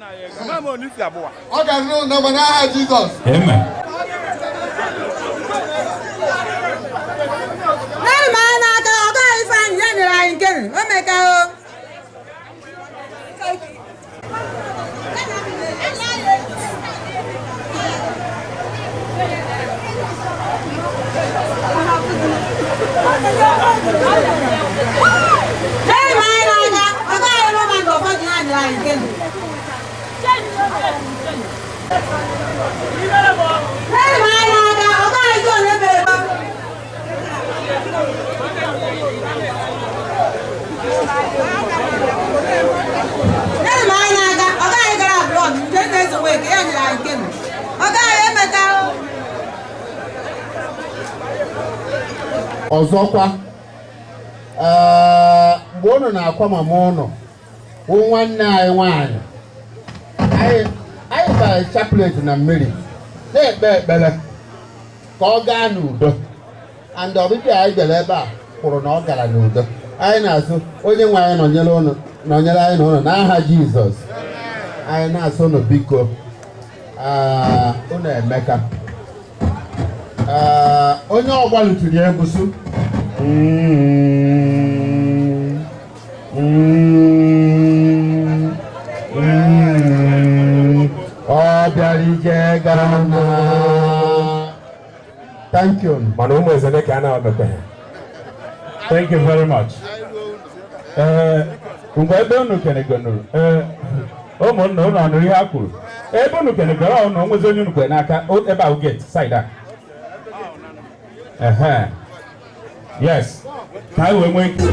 Ọ ga-adịrị unu na mma n'aha Jizọs. Amen. Nne m anya n'aka ọgọ Ifeanyị ya nyere anyị nke o meka o. Nne m anya n'aka ọgọ anyị Roman nke ụfọdụ ya nyere anyị nke. Nne m anya n'aka ọgọ anyị John Ebere. Nne m anya n'aka ọgọ anyị gara abroad nke na-ezo wee ka ya nyere anyị nke. Ọgọ anyị emeka o. Ọzọkwa, ee, mgbe unu na-akwa mama unu wụ nwanne anyị nwaanyị, anyị bara chaplet na mmiri na-ekpe ekpere ka ọ gaa n'udo, and ọbịbịa anyị bịara ebe a kwuru na ọ gara n'udo. Anyị na-asụ onye nwe anyị nọnyere unu, nọnyere anyị na unu n'aha Jizọs. Anyị na-asụ unu biko, unu emeka. Ee, onye ọgba lụtụrụ egwu su ọ bịara ije gara na. Thank you. Mana ụmụ eze ka a na-abakwa ha. Thank you very much. Ee, mgbe ebe unu kenegonuru, ee, ụmụnna, unu ọnụrụ ihe a kwuru ebe unu kenegoro unu onwezi onye unu kwere n'aka ebe a, gate side a. Ehe, yes, ka anyị wee nwee ike.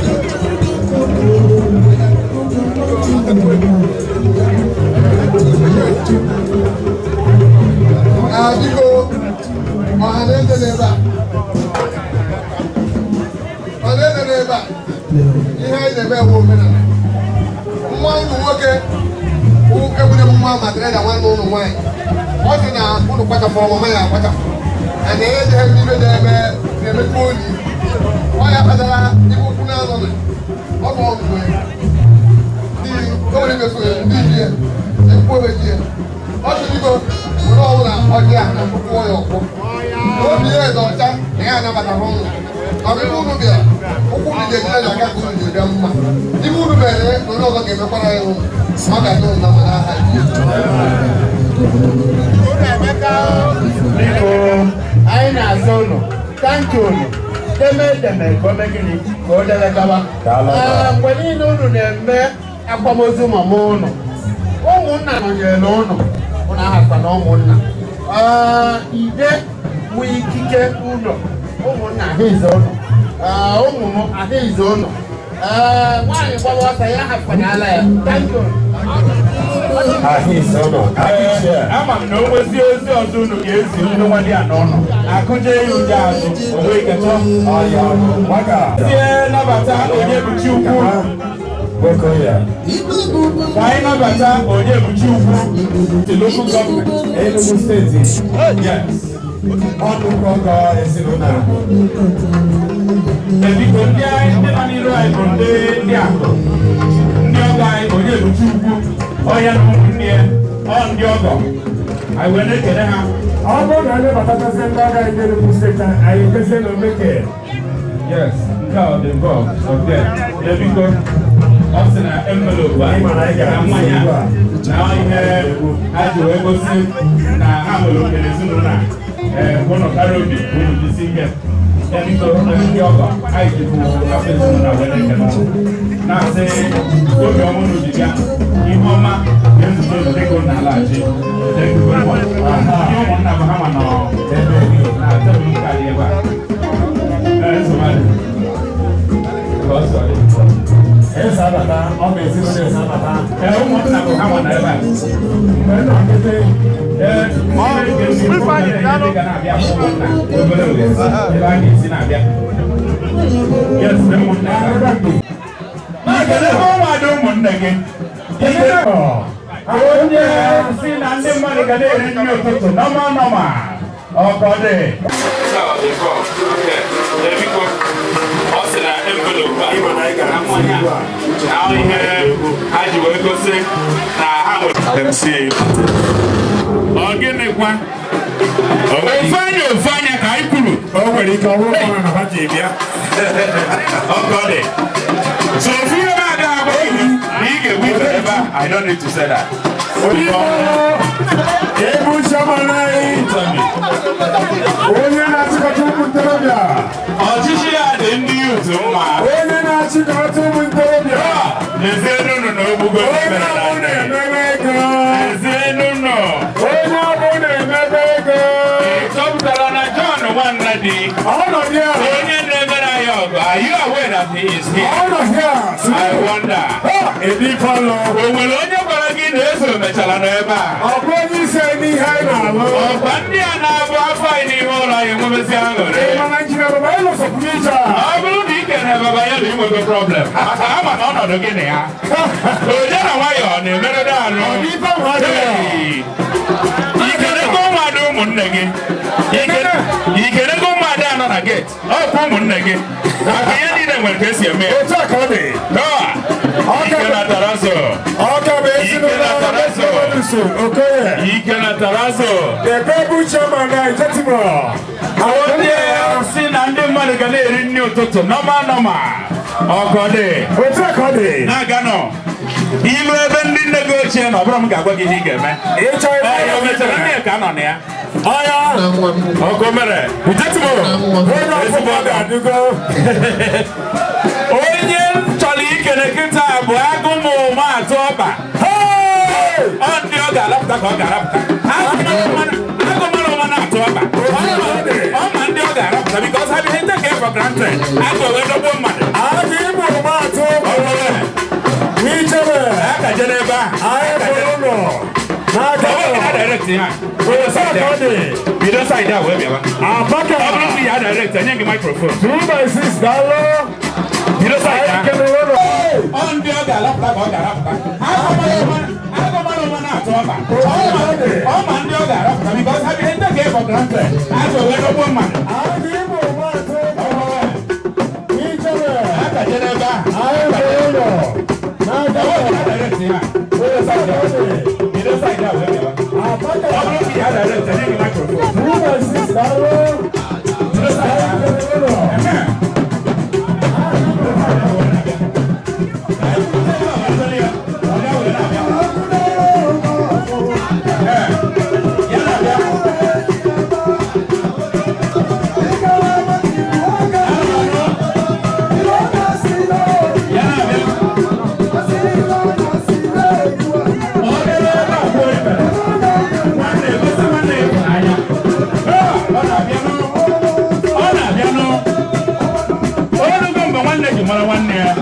Biko, ọha na eze n'ebe a, ọha na eze n'ebe a, ihe anyị na-eme bụ omenala. Nwa unu nwoke bụ egbure nwa Madreda, nwanne unu nwaanyị, ọ sị na unu kpachapụrụ mama ya akpachapụ na na ejeghị n'ibe na-eme na-emetụ oli ọ ya kpatara ibe ukwu na-anọ na ọ bụ ọgwụ ya ndị o nwere ike so ya ndị ji ya ekwu obe ji ya. Ọ sị biko were ọbụla ọjị a na kwụọ ya ọkwụ na obi ya dị ọcha na ya anabatara ụnụ na ọbịbịa unu bịara, ụkwụ unu ji ejire na aka ka unu ji bịa mma. Ibe unu mere na onye ọzọ ga-emekwara ya ụnụ, ọ ga-adị unu na mma n'aha Jizọs. Biko, anyị na-asị unu thank you. Unu deme edeme ka o mee gịnị, ka o dere gawa. Daalụ. Ee, mgbe niile unu na-eme akwamozu mama unu, ụmụnna nọnyere unu, unu ahakwa na ụmụnna. Ee, ide nwe ikike ụlọ ụmụnna ahụize unu. Ee, ụmụ m ahụize unu. Ee, nwaanyị gbawa ọsọ ya hapụnala ya. Thank you. Ahịa ụlọ. Ama m na o nwezi ozi ọzọ unu ga-ezi ndị nwa dị a n'ụlọ akụje ya ụjọ azụ onwe ike chọọ tie. Nabata onye bụ chi ukwu, ka anyị nabata onye bụ chi ukwu, the local government Enugu Steeti. Yes. Ọnụkọ ọgọ ezinụlọ a. Biko, ndị anyị ndị nọ n'iru anyị bụ ndị akụ, ndị ọgọ anyị, onye bụ chi ukwu, onye na ụmụnne ya, ọ ndị ọgọ anyị wee na-ekele ha. Ọ bụrụ na anyị batatazie ndị ọgọ anyị Enugu Steeti, anyị ejezie na Omeke. Yes, nke a ọ dị involved. Okay. Ee, biko, ọ sị na envelope a Ị ma na anyị na mmanya ugbu a. Na ihe ha ji wee gosi na ha nwere oke n'ezinụlọ a. Ee, ụnụ karịa obi unu jisi ike. Ee, biko, ndị ọgọ anyị jikwu afọ ezinụlọ a wee na-ekele ụnụ, na-asị obi ọma unu ji bịa, ihe ọma ga-ezute unu dịka unu na-alaghachi. Thank you very much. Ndị ụmụnna bụ ha ma nọ ebe na tebụl nke a dị ebe a. Ee, nsogbu adịghị. Ka ọ sọ dị. Eze abata, ọ bụ ezinụlọ eze abata. Ee, ụmụnna bụ ha nwa na ebe a. Mgbe m nọ nkịtị, Ee, ndị ga-esi ndị ga na-abịa bụ ụmụnna obere oge ebe a ga-esi na-abịa. Yes, ụmụnna ebe a. Na-ekele ebe ụmụada ụmụnne gị. Onye si na ndị mmadụ ga na-eri nri ụtụtụ normal normal. Ọkọ dị. Ọ sị na envelope a na mmanya na ihe ha ji wee gosi na ha MC. Ọ gịnịkwa? Ofu anya, ofu anya ka anyị kwuru. O nwere ike ọ bụrụ na ha ji bịa. Ọkọ dị. So ofu ihe na-aga agwa gị na ị ga-egbu ibe ebe a. I don't need to say that. Ebu chairman anyị, onye na-achịkọta ụmụ ntorobịa. Ọchịchị ya dị ndị youth mma. Onye na-achịkọta ụmụ ntorobịa. Lezienụ na ogbugo Onye mere na ọbụla nne. emebe ego. Lezienụ. Onye ọbụla emebe ego. Ị chọpụtara na John Nwanna dị Ọnọdụ ya. Onye na-emere anyị ọgụ, are you aware that he is here? Ọnọdụ ya. I wonder. Edi fọlọ. O nwere onye gwara gị na eze mechara n'ebe a? Ọ bụ onye isi anyị n'ihe anyị na-alụ. Ọkwa ndị a na-abụ afọ anyị n'ihe ụlọ anyị enwebezi aṅụrị. Mana injinia Baba Yelo sọpụrụ iche a. Ọ bụrụ na ị kere Baba Yelo, inwego problem. Maka ama na ọnọdụ gị na ya. Onye na nwayọọ na-emerede arụ. Ọ dị ife ahụ adịghị. Hey! Ikerego ụmụada ụmụnne gị. Ikerego ụmụada anọ na gate. Ọkwa ụmụnne gị. Maka ihe niile nwere ka esi eme ya. Otu a ka ọ dị. Noa! Ike na tarazo. Ọka bụ ezinụlọ Ike na tarazo. Oluso Okoye. Ike na tarazo. The Bible chairman na Ijetimo. Ndị si na ndị mmadụ ga na-eri nri ụtụtụ normal normal. Ọkọ dị. Otu a ka ọ dị. Na-aga nọ. Ilu ebe ndị nne gị ochie nọ, ọ bụrụ m ga-agwa gị ihe ị ga-eme. Ịchọ Ọ ebe ya o mechara nne ka nọ na ya. Ọya. Ọkụ mere. Ijetimo. Onye ọbụla adịgo. Onye m chọrọ ikele kịta bụ agụmụma atụ ọba. Hey! Ọ ndị ọ ga-alapụta ka ọ ga-arapụta. Agụmara ụma na-atụ ọba. Ọ ma ndị ọ ga-arapụta because ha bụ take it for granted. Agụ wee dọgbuo mmadụ. Adị Igbo maatụ. Ọ bụrụ N'ijebe. na aka je n'ebe ahụ. Anyị bụ ụlọ. N'aka Ọ bụrụ na direct ya. Otu a ka ọ dị. Bido side a wee bịawa. Abaka. Ọ bụrụ na ya direct, enye gị microphone. 2 by 6 daalụ. Bido side Anyị a. kelere ụlọ. Ọ ndị ọ ga-alapụta ka ọ ga-arapụta. Agụmara ụma na-atụ ọba. Ọ ma ndị ọ ga-arapụta because ha bụ take it for granted. Agụ wee dọgbuo mmadụ. Adị Igbo maatụ. N'ijebe. Aka je n'ebe ahụ. Anyị bụ ụlọ. N'aka. Ọ bụrụ na direct ya. Otu a ka ọ dị. Bido side a wee bịawa. Abaka. Ọ bụrụ na ya direct, enye gị microphone. 2 by 6 daalụ. Bido side a. Anyị kelere ụlọ. Ehe. Ọ na-abịanụ. Olugo mgbe nwanne ji mara nwanne ya.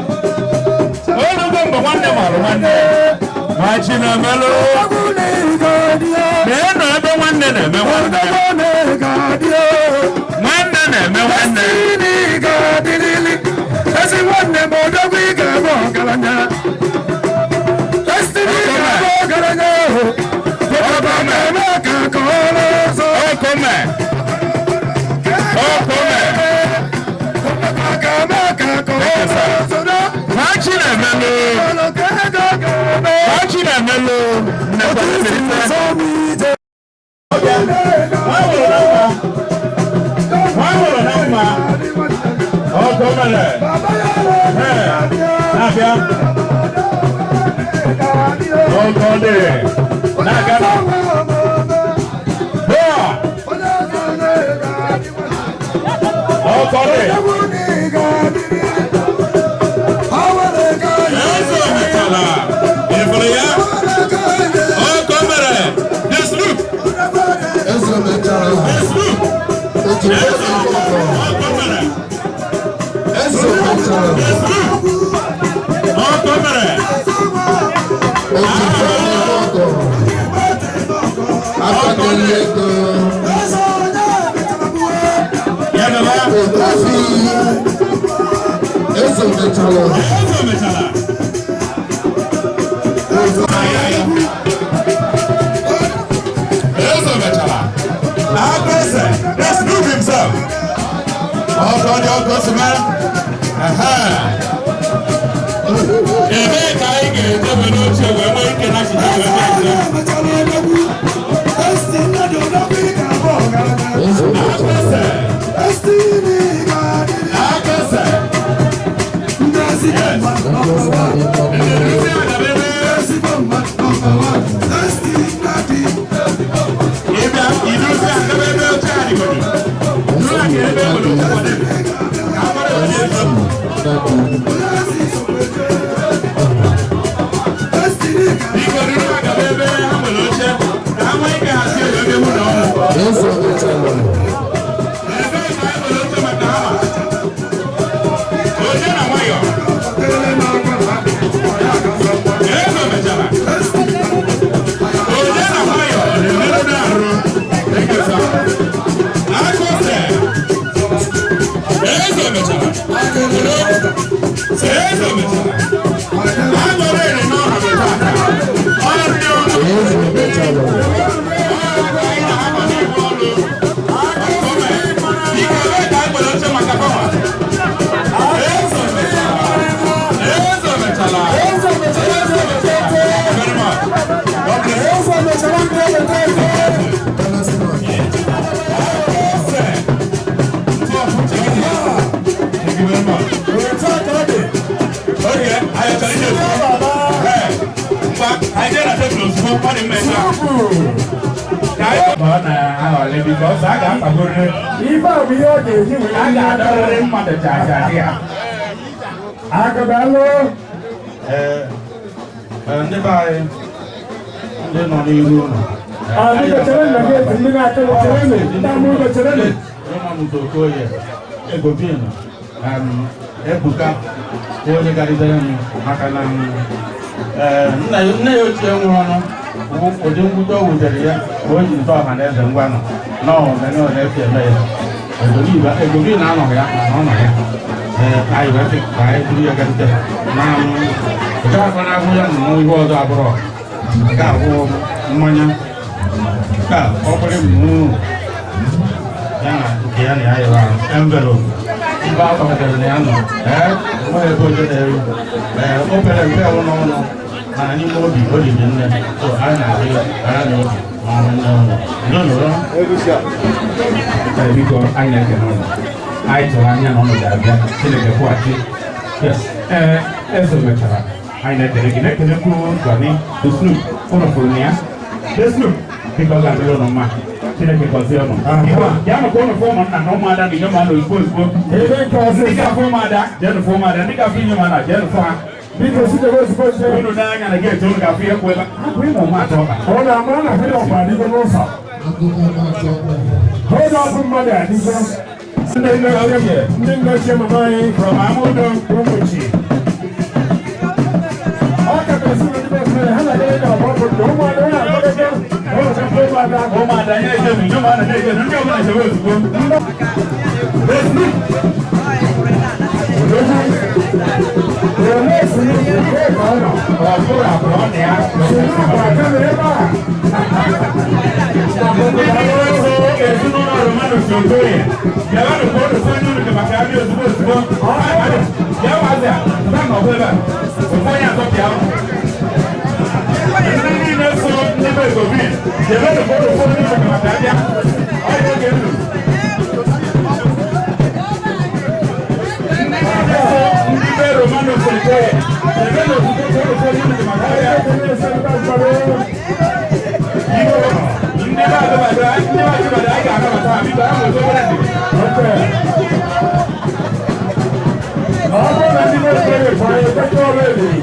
Olugo mgbe nwanne mara nwanne ya. Nwa Chinemelụ. Na-enọ ebe nwanne na-eme nwanne. Nwanne na-eme nwanne. Ezi nwanne m, odogwu, ị ga-abụ ọgaranya. Destiny ga-abụ ọgaranya ahụ. Ọba na-eme ka ka ọrụ ọzọ. Okome. Okome. Ga-eme ka ka ọrụ ọzọ. Nwa Chinemelụ. Ọrụ ka ego ga-eme. Nwa Chinemelụ. Otu isi na-azọ m ije. Nwa nwụrụ na mma. Nwa nwụrụ na mma. Okomere. Ee. Na-abịa. Okode. Na-aga na. Bụọ. Okode. Eze mechara. Ịfụrụ ya? Okomere. The sloop. Eze mechara. The sloop. Otu eze. Okomere. Eze mechara. The sloop. Okomere. Otu ọgọ. Aka na-enye ego. Ya gaba. Obi. Eze mechara. Eze mechara. Eze. Eze mechara. Agbese. The sloop himself. Ọkọ dị ọkọ si mere. Ebee ka anyị ga-edebe n'oche wee nwee ike na chiche wee mee? Biko duru ha gaba ebe ha nwere oche ka ha nwee ike hazie wee bịa ụlọ ọrụ. Ebe ka anyị nwere oche maka ha. Oche na nwayọ. Eze mechara. Oche na nwayọ na-emerụ arụ. Thank you, sir. Akụse. Eze mechara. Eze mechara. Agbara ere n'ọha bụ tata. Ọrụ ndị ọrụ. Anyị na-ama n'ihu ọrụ. Biko, ebee ka anyị nwere oche maka ha nwa? Eze mechara. Eze mechara. Thank you very much. God bless you. Thank you very much. Okay, anyị chọrọ ije ozugbo. Ee, ngwa, anyị jee na tebụl ozugbo, ọ dị mma ebe a. Ka anyị ọ na-aghọlị because a ga-akpagorịrị. Ife a bụ ihe ọ ga-eji wee A ga-adọrịrị mmadụ chacha dị ya. Agụbalụ. Ee, ndị be anyị ndị nọ n'ihu ụlọ. Ah, biko chere na gate, ndị na-achọ chere nụ, ndị ama ụlọ chere nụ. Raymond Okoye, Egobin, Ebuka bụ onye garịdere m maka na nne ya ochie nwụrụ ọnụ bụ ụdị mwute o wutere ya ka o ji ntọ ọha na eze ngwa nọ nọọ na esi eme ya. Egobin anọghị ya mana ọ nọ ya. Ee, anyị wee sị ka anyị buru ya garịte na nke akwa na-agwụ ya nọ ihe ọzọ abụrọ nke abụ mmanya nke a ọ bụrụ mmụọ ya na nke ya na ya yọrọ ahụ envelope mba agbakọtara na ya nọ. Ee, enweghị ebe oje na-eru. Ee, o pere mpe wụ n'ọnụ mana n'ime obi o riri nne, so anyị na-adị ara na obi ma ọ nne ụlọ ndo nụrụ. Ee, biko, anyị na-ekene ụnụ. Anyị tụrụ anya na ụnụ ga-abịa. Chineke kwụghachi. Yes, ee, eze mechara, anyị na-ekele gị, na-ekelekwu Gani the Snoop. Ụnụ fụrụ na ya the Snoop. Biko, ọ ga-adịrị ụnụ mma. Chineke gọzie ụnụ. Ya maka ụnụ fụ ụmụnna na ụmụada na inyom anụ ozugbo ozugbo. Ebe nke ọzọ. Ndị ga-afụ ụmụada, jeenụ fụ ụmụada. Ndị ga-afụ inyom ana, jeenụ fụ ha. Biko sitebe ozugbo ozugbo. Unu n'anya na gate, unu ga-afụ ihe kwụ ebe hapụ ịmụ ụmụ atọ ọka. Ọ na-ama na hold up adịgo n'ụzọ. Hold up mmadụ adịgo. Ndị nne ochie, ndị nne ochie mama anyị From Amudo. Ụmụchi. Ọ kachasị na ndị be ha na-agara ka ọ bụ na ụmụada ha na-agbagote ụlọ ụmụada. Ụmụada ya ejenu, inyom ana na-ejenu, ndị ọbụla jebe ozugbo. The Snoop. Ole si ebe ka ọ nọ? Ọ bụrụ abụọ na ya. Snoop aka na ebe a. Ndị niile so ezinụlọ Romanus Okoye, bịaranụ ka unu fụ ndị unu dị maka abịa ozugbo ozugbo. Bịa wazịa, pụta n'ọbụ ebe a. Ofu onye atọ bịa. Ndị niile so ndị be Govin, jebenụ ka unu fụ ndị unu dị maka abịa. Ọ bụ oge ndụ. Ndị niile so ndị be Romanus Okoye, jebenụ ozugbo ka unu fụ ndị unu dị maka abịa. Biko, ndị be Agụbado, ndị be Agụbado, anyị ga-anabata ha. Biko, ha nwere obere ndidi. Ọ bụrụ na ndị na-ekere bụ anyị ekweta ọrụ ebiri,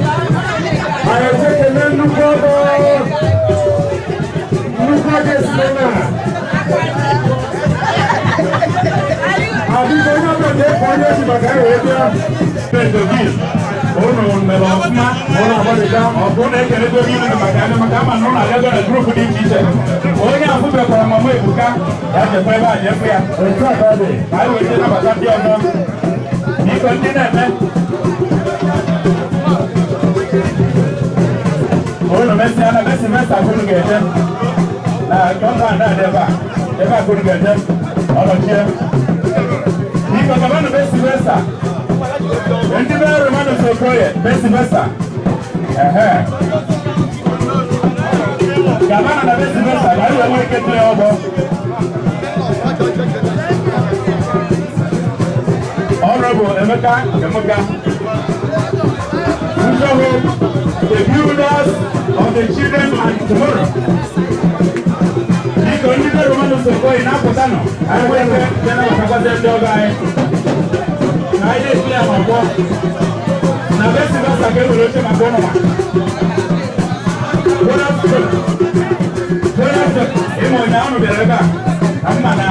anyị ejekele nnukwu ọgọ, nnukwu ọgọ esite na adịgo onye ọbụla ga-efe onye ji maka ya wee bịa. Bengoville, ụnụ mere ọfụma. Ụnụ agbalịga. Ọ bụ na ekelego gị unu maka anya maka ama na ụnụ abịago na group dị iche iche. Onye afụbekwara mama Ebuka ya jekwa ebe a jefu ya. Otu a ka ọ dị. Ka anyị wee jee nabata ndị ọzọ. Biko, ndị na-eme ụnụ mesịa na be Sylvester ka unu ga-eje na compound a dị ebe a, ebe a ka unu ga-eje ọnọchie. Biko, gabanụ be Sylvester. Ndị be Romanus Okoye, be Sylvester. Ehe, gabanụ na be Sylvester ka anyị wee nwee ike tụọ ọgbọ. Honorable Emeka Emeka Uzoho, the builders of the children and tomorrow. Biko, ndị be Romanus Okoye na-apụta nọ, anyị nwee ike bịa nabatakwazi ndị ọgọ anyị. Na anyị na-esi ya n'ọgbọ. Na be Sylvester ka e nwere oche maka ụnụ nwa. Ịma ụnyaahụ bịara ebe a na mma na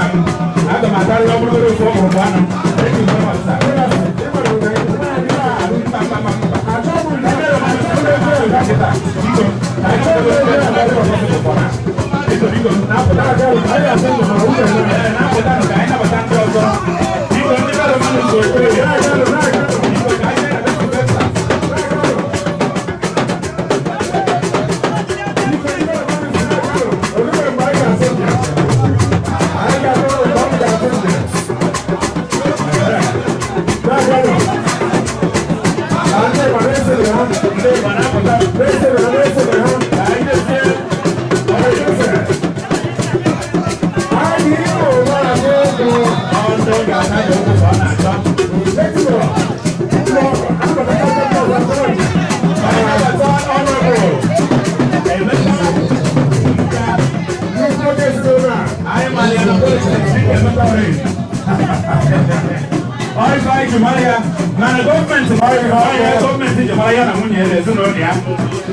aga m atarịrị ọ bụrụgoro ofu ọkpụrụkpụ anụ. Thank you very much, sir. Mba, mba, mba, mba. Biko, biko, biko, na-apụta. Na-apụta ka anyị nabata ndị ọzọ. Biko, ndị mmadụ mmadụ so ekwe. Biko, ka anyị na-abịa Sylvester. Ndị Igbo na-apụta. Ka anyị dezie. Ọ ndị ga-ata ya ụkwụ ka ọ na-achọ. Anyị nabata Honorable Emeka. Anyị mara ya na politics dịka Emeka Oriri. Ọ ife anyị ji mara ya mana gọọmenti ọ ya gọọmenti ji mara ya na nwunye ya na ezinụlọ ya.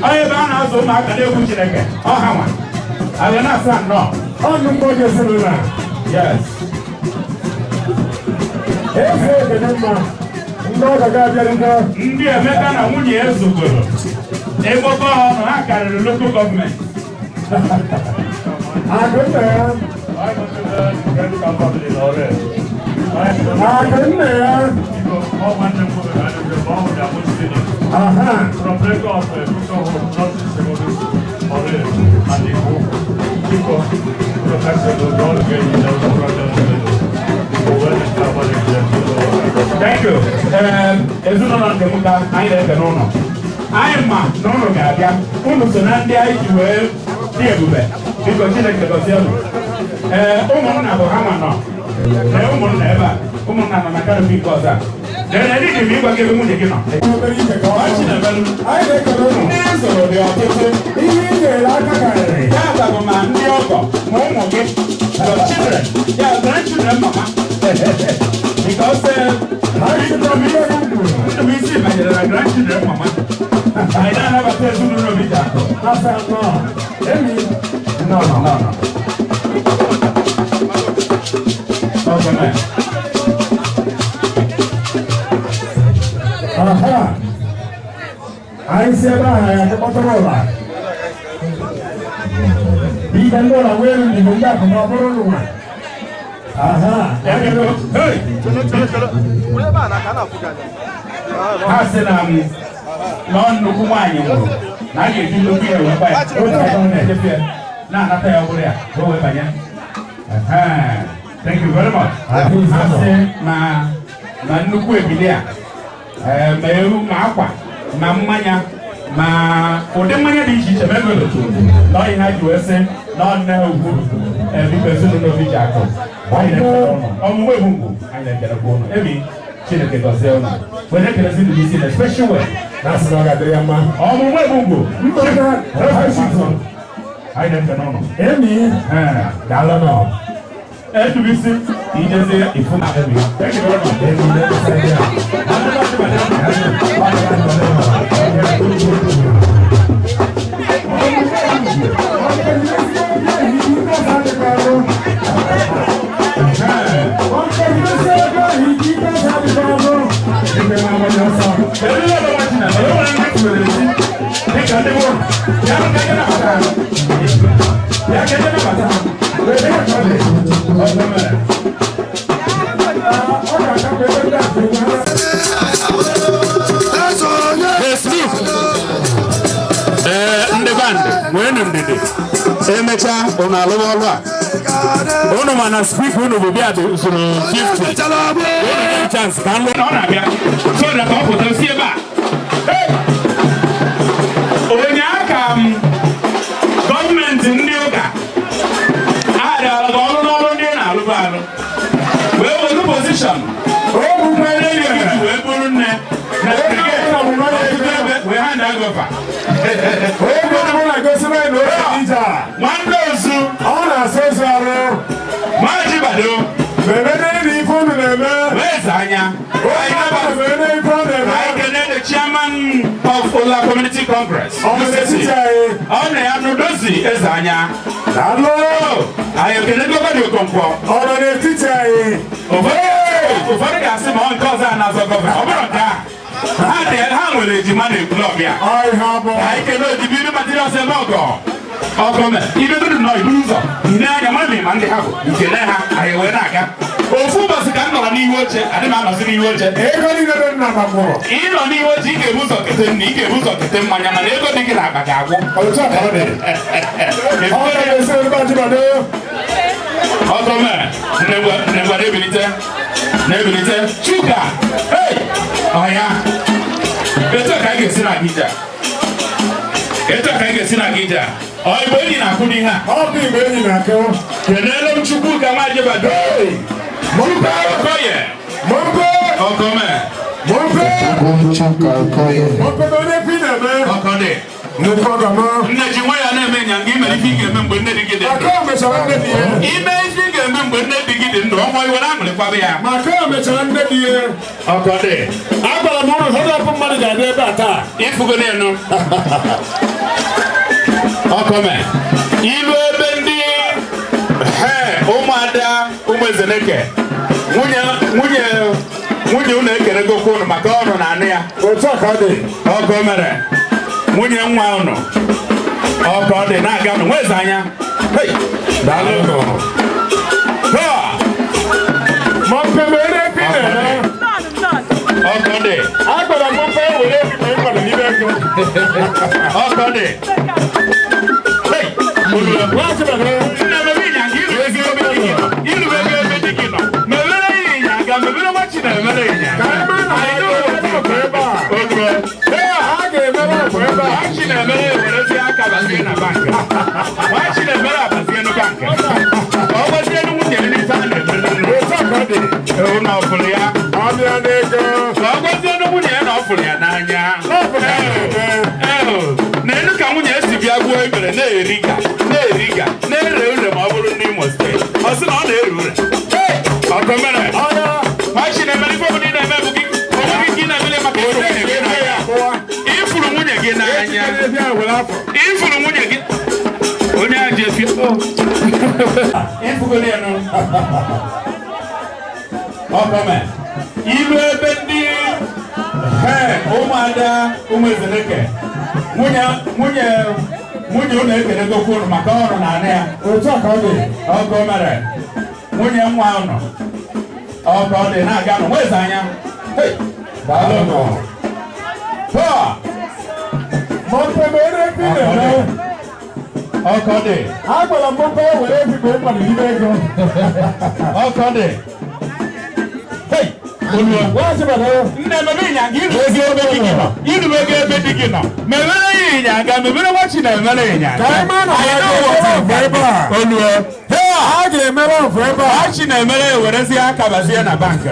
Ọ ebe a na-azụ ụmụaka na-egwu Chineke ọ ha nwa. Abịa na-asa nnọọ. Ọnụ mgbọdụ ezinụlọ a. Yes. Eze ekene mma. Ndị ọgọ ga-abịarịta. Ndị Emeka na nwunye ya zukọrọ. Ịgbakọ ha ọnụ, ha karịrị local government. Akụ nna ya. Akụ nna ya. Aha. From Lagos, Future Home, North Secondary School, Ore, and Igbo. Biko, protection of all the Thank you. Ezinụlọ nke m ka anyị na-ekene ụlọ. Anyị ma na ụnụ ga-abịa. Unu so na ndị anyị ji wee dị ebube. Biko, Chineke gọzie unu. Ee, ụmụnna bụ ha nwa nọ. Ee, ụmụnna ebe a. Ụmụnna nọ na canopy nke ọzọ a. Ee, edịghị m ịgwa gị ebe nwunye gị nọ. Obere ije ka ọ Ọ Chinemelu. Anyị na-ekele ụnụ. Ndị zụrụ dị ọtụtụ. Ihe i nyere aka karịrị. Ya bụ ma ndị ọgọ ma ụmụ gị, your children, ya grandchildren mama. Because Anyị chịkọrọ ihe ugwu. Ndụbụisi banyere na grandchildren mama. Anyị na-anabata ezinụlọ obi ji akụ. Asa nnọọ. Emi. No, no, no, no. Okay, man. Aha. Anyị si ebe ahụ anyị akpọtara ụla. Biko, ndị ụlọ nwere ndidi, ndị akụ na ọ bụrụ n'ụwa. Aha. Hey! Ha sị na m na ọ nnukwu nwaanyị nwụrụ na a ga-eji nnukwu ihe wee gba ya. Otu aka ọ na-echefu ya na-anata ya, ọ bụrụ ya ka o wee banye. Ehe. Thank you very much. Ha sị na nnukwu ebili a, ma ewu, ma akwa, ma mmanya, ma ụdị mmanya dị iche iche, ma ego na ọ ihe ha ji wee sị na ọ nne ha ukwu. Biko, ezinụlọ obi ji akụ, anyị na-ekele ụnụ. Ọmụmụ egwungwu, anyị na-ekelekwa ụnụ. Emi Chineke gọzie ụnụ wee na-ekelezi ndị isi na special way. Na sị na ọ ga-adịrị ya mma. Ọmụmụ egwungwu. Ndị ọga Anyị na-ekele ụnụ. Emi. Ee. Daalụ nọ. Edubisi ijezie ifu na emi. Thank you very much. Emi na-ebisa ya. Kedu ihe ọbụla Chineke, onye nwere ndị tiwere esi dịka ndị bụ ya ka eje nabata ha. Ya ka eje nabata ha. Ọzọ mere. Facebook. Ee, ndị band, nweenụ ndidi. Emechaa unu alụwa ọrụ a unu, ma na speaker unu bụ bịa dị usoro 50. Unu nye m chance ka m lụọ. Ọ na-abịa so that ọ pụta si ebe a. Hey! Ụnyaa ka m gọọmenti ndị ụka arịọrọ gị ọrụ n'ọrụ ndị ị na-alụbụ alụ wee were position wee bụrụ nne na brigade ọtụtụ ebe wee ha na-agọfa. Nwanne ozu. Ọ na-asa ozu arụ. Maji Bado. Mere n'elu ife unu na-eme. Wee anya. Onye ọbụla mere n'ife ọ na-eme. Anyị kene the chairman of Ụla Community Congress. Ọ nọ n'etiti anyị. Ọ na ya n'udozi eze anya. Daalụ. Anyị ekele Gọvanọ Okonkwo. Ọ nọ n'etiti anyị. Ụfọdụ ga-asị ma ọ nke ọzọ a na-azọ gọvanọ. Ọ bụrụ nke a, ha nwere ejima na Ekwulọbịa. Ọ ihe ọ bụ. Anyị kelee Ojibiru Materials eme ọgọ. Ọgọ me, ibegodu nọ iburu ụzọ, ine anya mara ma ndị ha bụ, nkele ha, anyị wee na-aga. Ofu ụbọchị ka m nọrọ n'ihu oche, adị m anọzi n'ihu oche. Ego niile dị nna ma mụrụ. Ị nọ n'ihu oche, ị ga-ebu ụzọ kete nri, ị ga-ebu ụzọ kete mmanya, mana ego dị gị n'akpa ga-agwụ. Otu a ka ọ dị. Ọ na-esi ebe Ajibade. Ọgọ me, nnegwa na-ebilite, na-ebilite. Chuka, hey, ọya. Etu a ka anyị ga-esi na-aga ije a. Etu a ka anyị ga-esi na-aga ije a. Ọ Igbo enyi na-akụ n'ihe a. Ọ bụ Igbo enyi na-akụ. Kelele m Chukwuka Nwajibado. Mọmpe. Okoye. Mọmpe. Ọgọme. Mọmpe. Mọmpe na onye fi na-eme. Ọkọdị. Nnukwu ọgọmọ. Nne ji nwa ya na-eme ịnyanga, imere ife ị ga-eme mgbe nne di gị dị ndụ. Maka o mechara nne di ya. Ime ife ị ga-eme mgbe nne di gị dị ndụ, ọnwa iwe na-aṅụrịkwaba ya. Maka o mechara nne di ya. Ọkọdị. Agwara m ụnụ ụfọdụ ọkụ mmadụ ga-abịa ebe a taa. Ịfụgo n'elu. Ọkọme. Ilu ebe ndị ụmụada ụmụ Ezeneke. Nwunye nwunye nwunye unu ekelegokwa unu maka ọnụ na anụ ya. Otu a ka ọ dị. Ọkọ mere. Nwunye nwa unu. Ọkọ dị na-aga nụ nweze anya. Hey! Daalụ. Ha! Mọmpe mere efi na-eme. Ọkọ dị. Agwara m mọmpe were efi ma ịkwado n'ime ego. Ọkọ dị. Hey! Olùwẹ̀. Nwachibado. Nne mebe ịnyanga ilubego ebe di gị nọ. Ilubego ebe di gị nọ. Mebere ya ịnyanga, mebere nwa chi na-emere ịnyanga. Ka anyị mara na ha ga-emere ọgụ ebe a. Olùwẹ̀. Ha ga-emere ọgụ ebe a. Nwa chi na-emere ewerezie aka bazie na bankị. Nwa chi na-emere abazie na bankị. Ka ọ gbazie nwunye ya n'ife a na-eme n'ụlọ. Otu a ka ọ dị. Ewu na ọ fụrụ ya. Ọ bịa n'ego. Ka ọ gwazie nwunye ya na ọ fụrụ ya n'anya. Ọ fụrụ ya n'anya. Ee, n'elu ka nwunye si bịa gbuo ibere na-eriga na-eriga na-ere ure ma ọ bụrụ ndị Imo steeti. Ọ sị na ọ na-ere ure. Ọkọ mere. Ọya. Nwa chi na-emere ife ọbụla ị na-eme bụ gị onwe gị ka ị na-emere maka ịfụrụ nwunye gị n'anya. Ịfụrụ nwunye gị n'anya. Efi a were afọ. Ịfụrụ nwunye gị. Onye a ji efi. Ịfụgoro ya nụ. Ọkọ mere. Ilu ebe ndị ụmụada ụmụ Ezeneke. Nwunye nwunye nwunye unu ekelegokwa unu maka ọrụ na anụ ya. Otu a ka ọ dị. Ọkọ mere. Nwunye nwa unu. Ọkọ dị na-aga nụ nweze anya. Hey! Daalụ. Ha! Mọmpe mere efi na-eme. Ọkọ dị. Agwara m mọmpe were efi ma ịkwado n'ime ego. Ọkọ dị. Hey! Olùwẹ̀. Nwachibado. Nne mebe ịnyanga ilubego ebe di gị nọ. Ilubego ebe di gị nọ. Mebere ya ịnyanga, mebere nwa chi na-emere ịnyanga. Ka anyị mara na ha ga-emere ọgụ ebe a. Olùwẹ̀. Ha ga-emere ọgụ ebe a. Nwa chi na-emere ewerezie aka bazie na bankị.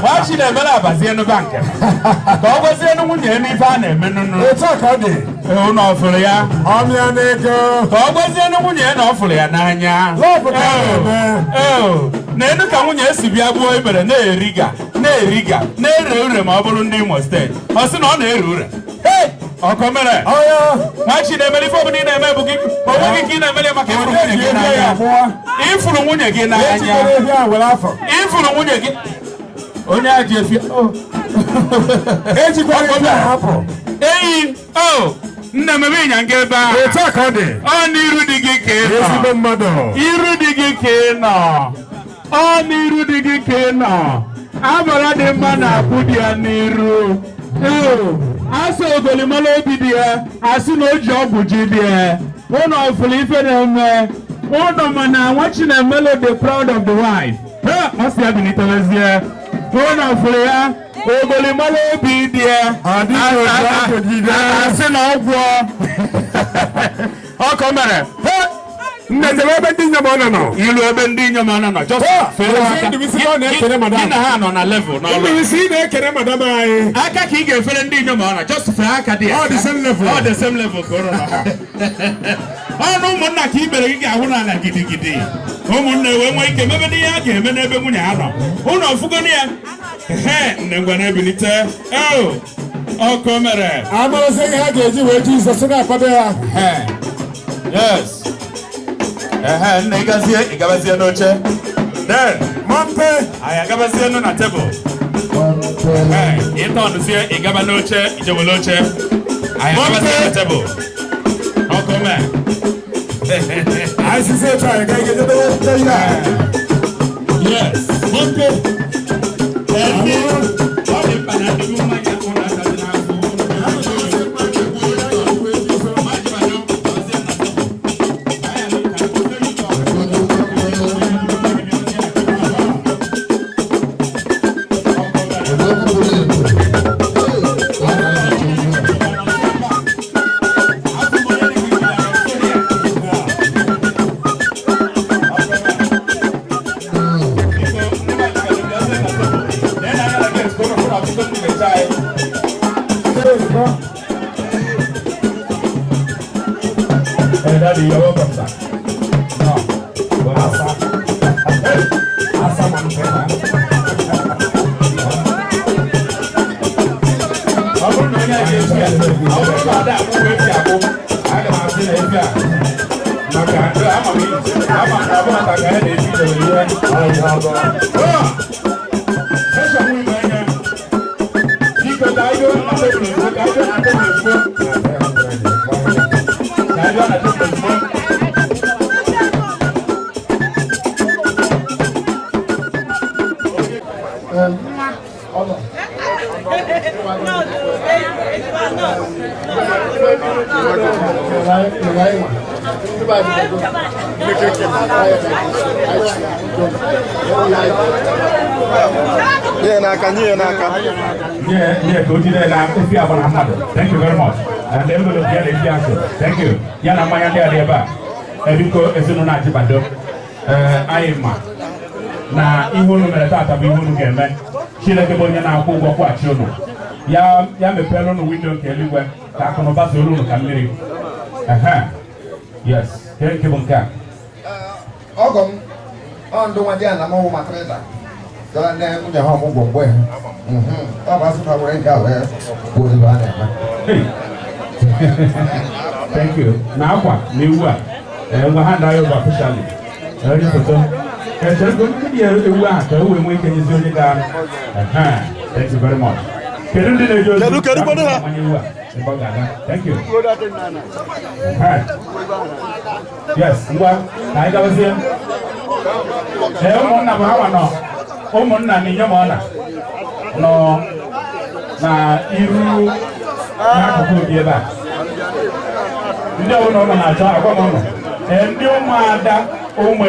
Nwa chi na-emere abazie na bankị. Ka ọ gwazie nwunye ya n'ife a na-eme nụnụ. Otu a ka ọ dị. Ewu na ọ fụrụ ya. Ọ bịa n'ego. Ka ọ gwazie nwunye ya na ọ fụrụ ya n'anya. Lọọfụ ka a na-eme. Ee, n'elu ka nwunye si bịa gbuo ibere na-eriga na-eriga na-ere ure ma ọ bụrụ ndị Imo steeti. Ọ sị na ọ na-ere ure. Ọkọ mere. Ọya. Nwa chi na-emere ife ọbụla ị na-eme bụ gị onwe gị ka ị na-emere maka ịfụrụ nwunye gị n'anya. Ịfụrụ nwunye gị n'anya. Ejikwara efi a were afọ. Ịfụrụ nwunye gị. Onye a ji efi. Ejikwara efi a hapụ. Eyi o nne m ebe ịnyanga ebe ahụ. Otu a ka ọ dị. Ọ n'iru di gị ka ị nọ. Ezigbo mmadụ. Iru di gị ka ị nọ. Ọ n'iru di gị ka ị nọ. Agbara dị mma na-akwụ di ya n'iru. Ee, asị ogolimala obi dị ya, asị na o ji ọgwụ ji dị ya. Ụnọ ọfụrụ ife na-eme. Ụnọ mana nwa Chinemelo dị proud of the wife. Ha, ọ sị ya biliterezie. Ụnọ ọfụrụ ya, ogolimala obi dị ya. Ọ dịghị otu ọgwụ ji dị ya. Asị na ọgwụ. Ọkọ mere. Nne jebe ebe ndị inyom ọ nọ. Ilu ebe ndị inyom anọ nọ just fere aka. Ndụbisi ọ na-ekele madam. Gị na ha nọ na level n'ọrụ. Ndụbisi ị na-ekele madam anyị. Aka ka ị ga-efere ndị inyom ọ nọ just fee aka dị ya. Ọ the same level. Ọ the same level ka ụrụ nọ. Ọnụ ụmụnna ka ibere gị ga-ahụ n'ala gidigidi. Ụmụnna wee nwee ike mebe n'ihe a ga-eme n'ebe nwunye ha nọ. Ụnụ ọfụgonu ya. Ehe, nne ngwa na-ebilite. Oh. Ọkụ mere. Amarasị ihe ha ga-eji wee Jizọs na-akwado ya. Yes. Ehe, nna ịgazie ịgabazie n'oche. Then, Mọmpe. Anyị agabazie nụ na tebụl. Ee, ịtọnụzie ịgaba n'oche, ijewele oche. Anyị agabazie na tebụl. Ọkụ mee. Anyị sisi otu anyị ga ejedebe ya. Yes. Mọmpe. Ndị ọ dị mkpa na ndị mmanya ụlọ aka dị n'afọ. Hey, Daddy, you're welcome, sir. No. Asa. Hey, Asa, man. Ọ bụrụ na onye a ga-efi a, ọ bụrụ na ada akwụ efi akwụ, aga m asị na efi a maka ama m ama m na ọ bụrụ maka ya na-efi dewere ihe ọzọ. Session nwunye anya. Biko ka anyị gaa na tebụl ozugbo, ka anyị gaa na tebụl ozugbo. Ka anyị gaa na tebụl ozugbo. Nye ya n'aka, nye ya n'aka. Yeah, ka o jide na efi abụọ na mmadụ. Thank you very much. And envelope ya na efi ahụ. Thank you. Ya na mmanya ndị a dị ebe a. Ebiko ezinụlọ Ajibado. Ee, anyị ma na ihe unu mere taata bụ ihe unu ga-eme. Chineke bụ onye na-akwụ ụgwọ kwụghachi unu. Ya ya mepeela unu window nke eluigwe ka akụ na ụba zuoro unu ka mmiri. Ehe. Yes. Nke nke bụ nke a. Ọgọ m, ọ ndụ nwa di ya na m wụ Matrida. Gara nne nwunye ha ọmụgwọ mgbe ha. Ọ bụ asụ na nwere nke a wee kwuo ebe a na-eme. Hey. Thank you. Na akwa na ewu a, ngwa hand anyị over officially. Onye foto. Chere ka ndị ewu ahụ ka e wee nwee ike nyezi onye ga. Ehe. Thank you very much. Kedu ndị na-eje ozi? Kedu, kedu, kedu ha? Mmanya ewu a, ebe ọ ga-aga. Thank you. Ehe. Yes, ngwa ka anyị gabazie. Ee, ụmụnna bụ ha nwa nọ. Ụmụnna na inyom ọ na nọ na iru n'akụkụ obi ebe a. Ndị ọbụla ụlọ na-achọ agwa m ụlọ. Ee, ndị ụmụada ụmụ.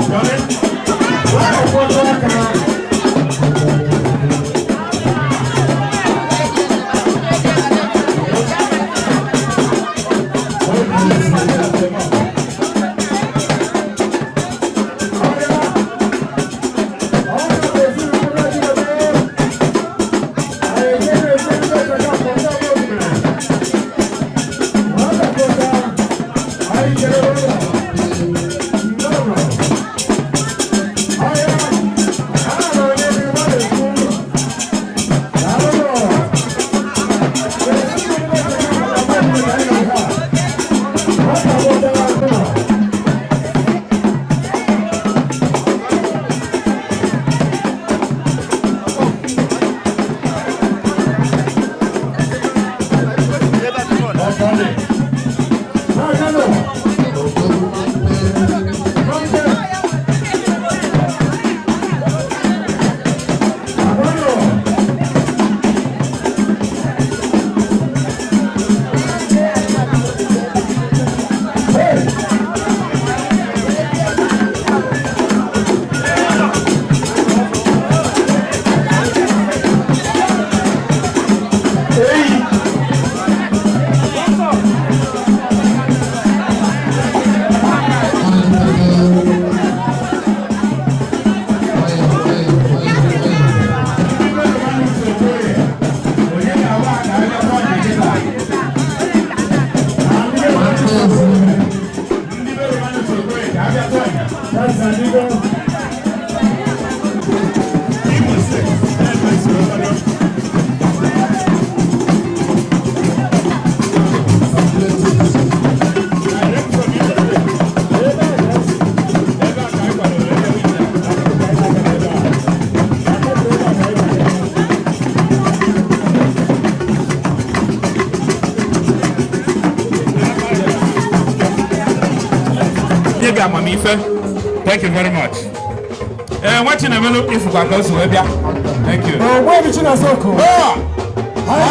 Johnny. Nwata aka. Onye ga-awa ka abịa tụọ ọnya kịta? Ndị be Romanus Okoye ka abịa tụọ ọnya. Imo State, ebe soro kwado. Direct from Imo State. Ebe a ka anyị kwadoro ebe niile. Nye gị amamife. Thank you very much. Ee, nwa Chinemelu ifụkwa ka o si wee bịa. Thank you. Ogbuebi Chinazọkụ. Ah!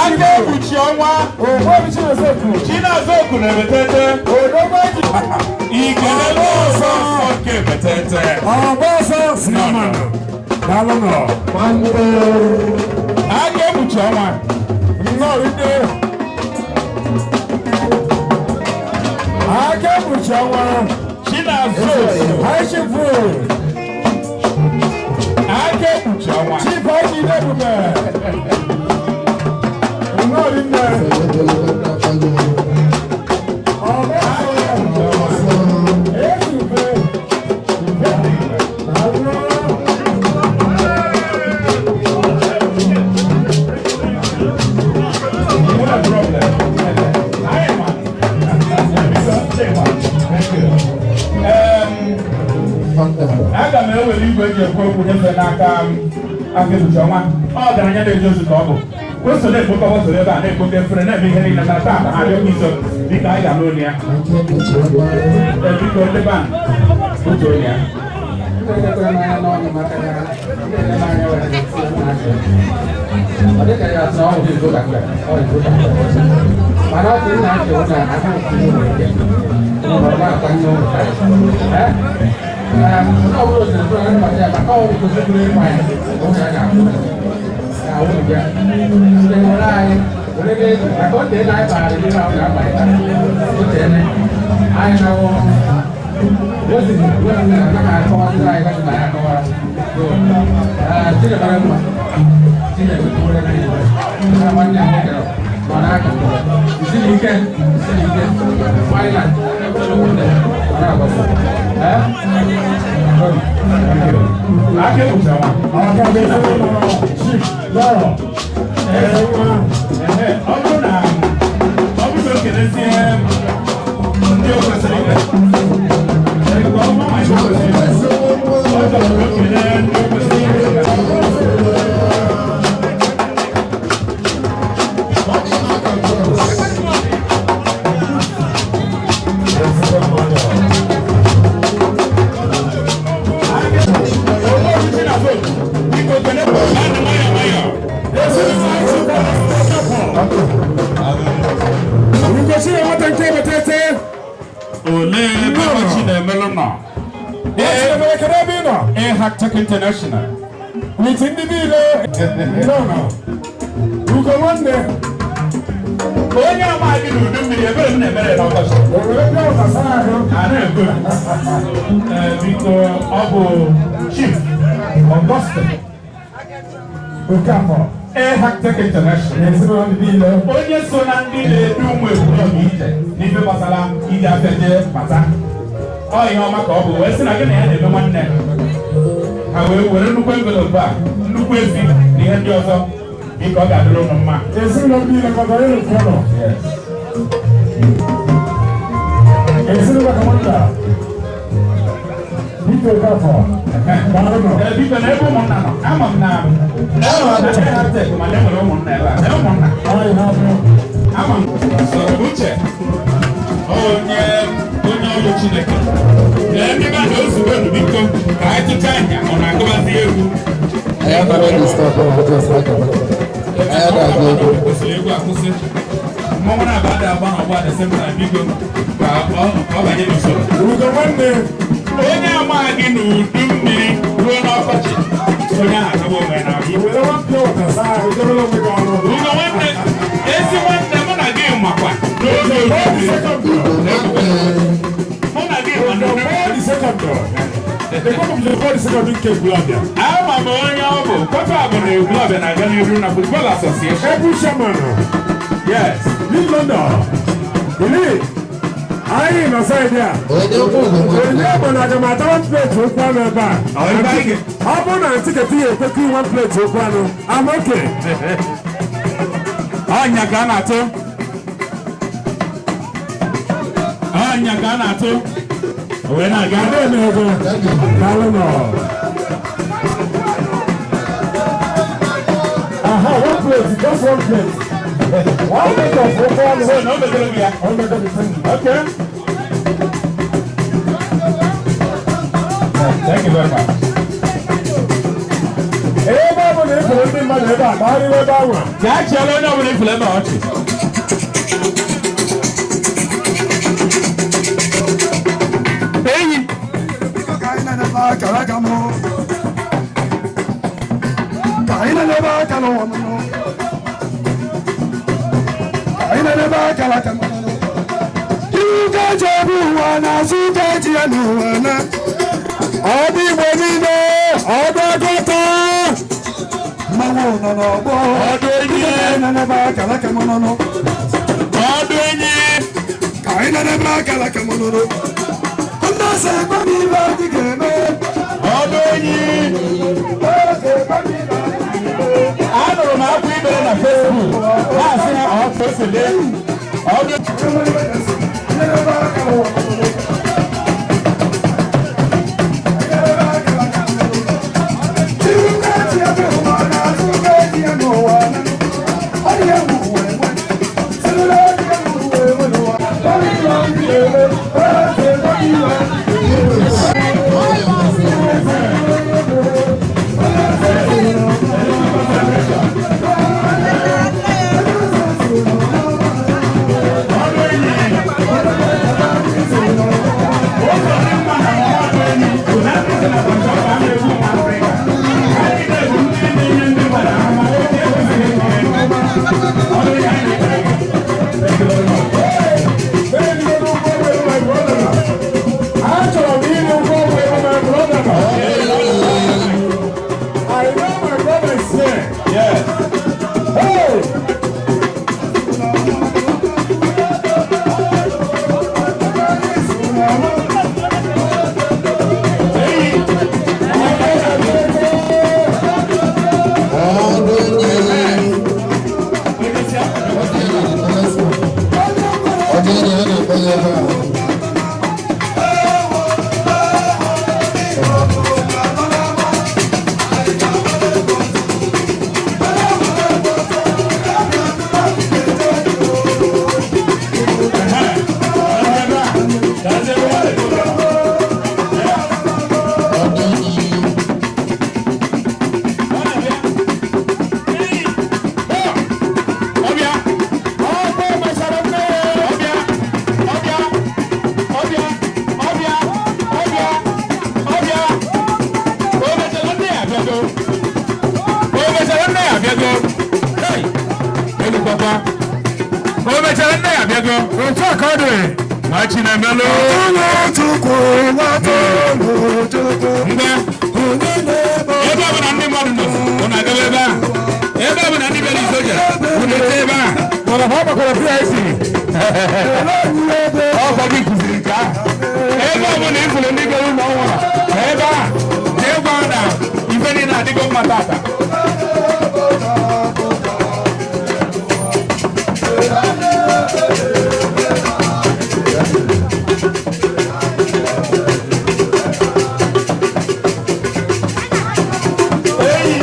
Aka ekpuchi ọnwa. Ogbuebi Chinazọkụ. Chinazọkụ na-ebetete. Odogwu eji. Ikelele ọsọ ọsọ nke ebetete. Ọgba ọsọ sinima. Daalụ nọ. Aka ekpuchi ọnwa. Nnọọ rinne. Aka ekpuchi ọnwa. Chinazọkụ. High Chief. Aka ekpuchi ọnwa. Chief Haji Ebube. Nnọọ rinne. Ọgba ọsọ. Ezube. Daalụ. What a problem. I am one. Thank you. Aga m ewere igwe eji ekwu okwu nyefee n'aka m aka ekpuchi ọnwa. Ọ ọgaranya na-eji ozu ka ọ bụ. O so na-ekpokọba soro ebe a na-ekpote efere na-eme ihe niile mana taa ka ha abịakwa iso dịka anyị ga-anụ olu ya. Ee, biko ndị ban otu olu ya. Aka ekpuchi ọnwa. Aka ekpuchi ọnwa. Chief Lọrọ. Ehe, ọ bụrụ na ọ bụrụ na o kelezie ndị o kwesịrị ime. Ee, ka ọ ma ma ihe o kwesịrị ime. Ọ chọrọ ka o kelee ndị o kwesịrị ime. Biko kele naanị nwayọọ nwayọọ. Ugochi na nwata nke ebetete. Olee ebe nwa Chinemelu nọ? Echidebere, kedu ebe ị nọ? Air International. With ndị niile nọ nọ. Ugo nwanne. Onye ama gị n'udu mmiri, ebere m na-emere n'ọkọchị. Owere bịa ụtasa ahụ. A na-ekwe. Ee, biko, ọ bụ Chief Augustine Okafọ. Air International. Ezinụlọ ndị niile. Onye so na ndị na-edu ụmụ Ekwulọbịa ije n'ife gbasara ije afịa jee bata. Ọ ihe ọma ka ọ bụ wee sị na gị na ya na-eme nwanne. Ha wee were nnukwu envelope a, nnukwu efi na ihe ndị ọzọ. Biko, ọ ga-adịrị ụnụ mma. Ezinụlọ ndị niile kọtara ịlụ ụlọ. Ezinụlọ commander. Biko Okafọ. Daalụ nọ. Ee, biko, na ebe ụmụnna nọ, ama m na Air mana e nwere ụmụnna ebe a. Ee, ụmụnna. Ọ ihe ọ bụ. Ama m sọrọ uche onye ọrụ Chineke. Lee ndị mmadụ ozugbo nụ, biko, ka anyị tụchaa anya ọ na-agụbazi egwu. Anyị anaghị disturb ọ just like anyị na-agụ egwu. Kwesịrị egwu akwụsị. Mmọnwụ na-aba ada agba n'ọgbọ at the same time. Biko, ka ọ banye n'usoro. Ugo nwanne. Onye amaghị n'udu mmiri ruo n'ọkọchị, onye ahụ atagbu onwe ya n'ahụ. Were nwa pịa ụtasa ahụ debere onwe gị ọnụ. Ugo nwanne, ezi nwanne, mụ na gị makwa n'oge udu mmiri. Ugo nwanne. Mụ na gị ma n'udu mmiri. Second nke Ekwulọbịa. Ama m onye ọ bụ kọta bụ na Ekwulọbịa na-aga n'iru na Football Association. Ebu chairman. Yes. Leave London. Believe. Anyị nọ side a. Onye ukwu ugo nwanne. Onye bụ na aga m ata one plate okwu anụ ebe a. Ọ ebe anyị Ọ bụrụ na tiketi ya ekwekọ one plate okwu anụ, I'm okay. Ọnya ka a na-atụ. Ọnya ka a na-atụ. O wee na-aga. Ada eme ego. Daalụ nọ. Aha, one plate, just one plate. One plate of okwu anụ. So na o metere gị ya. Ọ mego the thing. Okay. Thank you very much. Ebe ọ bụ na ị fụrụ ndị mmadụ ebe a, gbagharịwa ebe ahụ a. Gaa chịala onye ọbụla ifuru ebe a ọchị. Enyi. Ka anyị na-enebe akara aka m, ka anyị na-enebe aka n'ụwa m, ka anyị na-enebe akara aka m. Ihu ka eji ebu ụwa na azụ ka eji ya n'ụwa na Ọdụ Igbo niile, ọdụ agụta. Mmanwụ nọ n'ọgbọ. Ọdụ enyi. Ka anyị na-enebe akara aka m nọ. Ọdụ enyi. Ka anyị na-enebe akara aka m nọ. Ndị ọsọ ekwe m ibe anyị ga-eme. Ọdụ enyi. Eze ekwe m ibe anyị ga-eme. Anụrụ m akwa ibere na Facebook. Na-asị ha ọ ka o si dị. Ọdụ Nyenebe aka n'ụwa m nọ. Ihu ka eji ebe ụwa na azụ ka eji ya n'ụwa na ọ dị egwu ụwa enwe. Sịrịla dị egwu ụwa enwe n'ụwa. Ọ dị ihe anyị ga-eme. Eze ekwe m ibe anyị ga-eme. Ọdụ enyi. Abịago. Otu a ka ọ dị. Nwa Chinemelu. Chukwu, nwa Chukwu. Ngwa. Ebe ọ bụla ndị mmadụ nọ, unu agaba ebe ahụ. Ebe ọ bụla ndị bịara izo jere, unu eje ebe ahụ. Mana ha gbakwara PIC. Ọkwa gị kụziri nke ahụ. Ebe ọ bụla ifuru ndị bịara ụlọ ọnwụ nọ, ebe ahụ, jee gwa ha na ife niile adịgo mma tata. Eyi.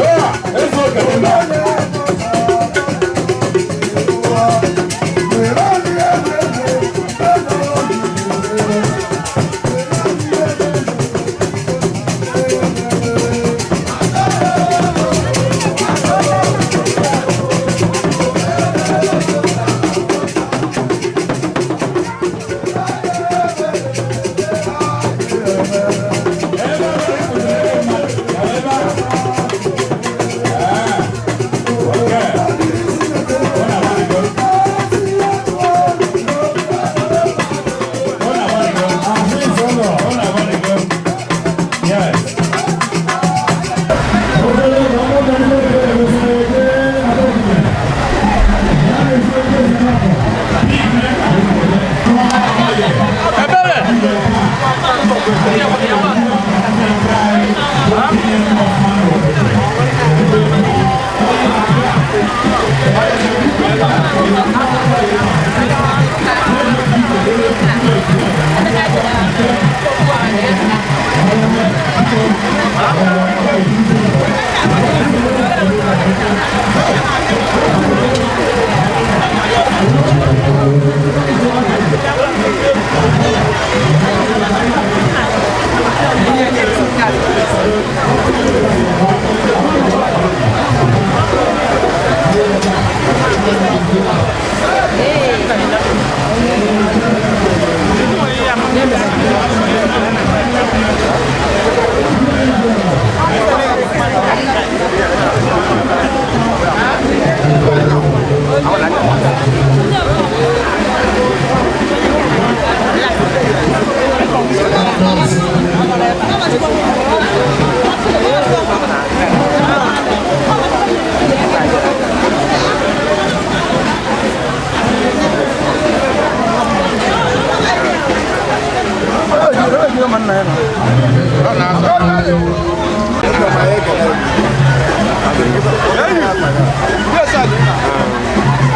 Ee, ezu oke dị mma.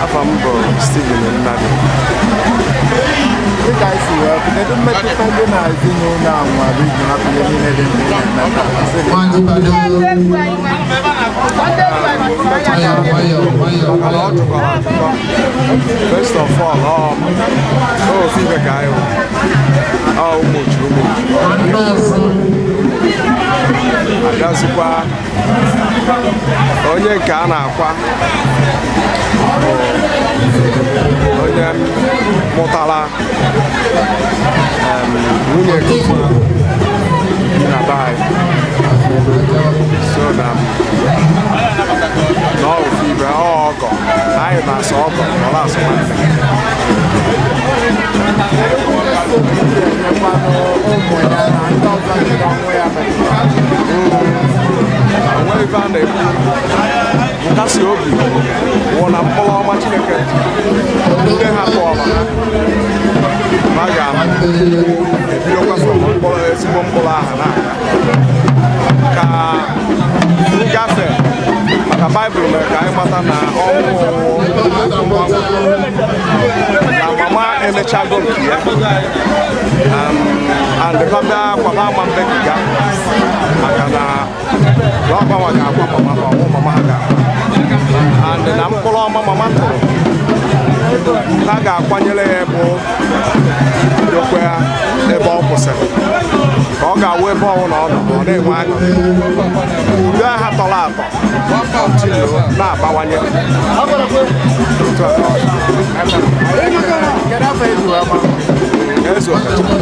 Afọ m bụ Steven Nnadi. Dịka anyị si wee fụ, kedu mmetụta gị na ezinụlọ a nwere iji hapụ ihe niile dị mgbe ị na-eme taa? Sị gị. Maka na ọ tụkọrọ atụkọ. First of all, ọ ofu ibe ka anyị hụ. Ọ ụmụ ochu ụmụ ochu. Abịazikwa onye nke a na-akwa bụ onye mụtara nwunye gị bi na be anyị. So na na ọ ofu ibe ọ ọgọ anyị na-asọ ọgọ ọ na-asọ nwanne. Enyekwanụ ụmụ ya na ndị ọzọ dị ka ọnwụ ya metụtara. Onwe ife a na-ekwu nkasi obi wụ na mkpụrụ ọma Chineke ndị ha tụọrọ ha ma ga-ebidokwa from mkpụrụ ezigbo mkpụrụ ahụ na-aga ka ngafe maka Baịbụl mere ka anyị mata na ọnwụ na mama emechago nke ya and kwaba kwaba ama mbegiga maka na ọgbanwe ga-agwa mama ha ọnwụ mama ha ga-agwa and na mkpụrụ ọma mama tụrụ ha ga-akwanyere ya bụ bidokwa ebe ọ kwụsịrị ka ọ ga-awụ ebe ọnwụ na ọ nọ ọ na-enwe aṅụrị udo aha tọrọ atọ kọntinu na-abawanye otu a ka ọ dị. Kedu afọ eji wee ma? Eze Okechukwu.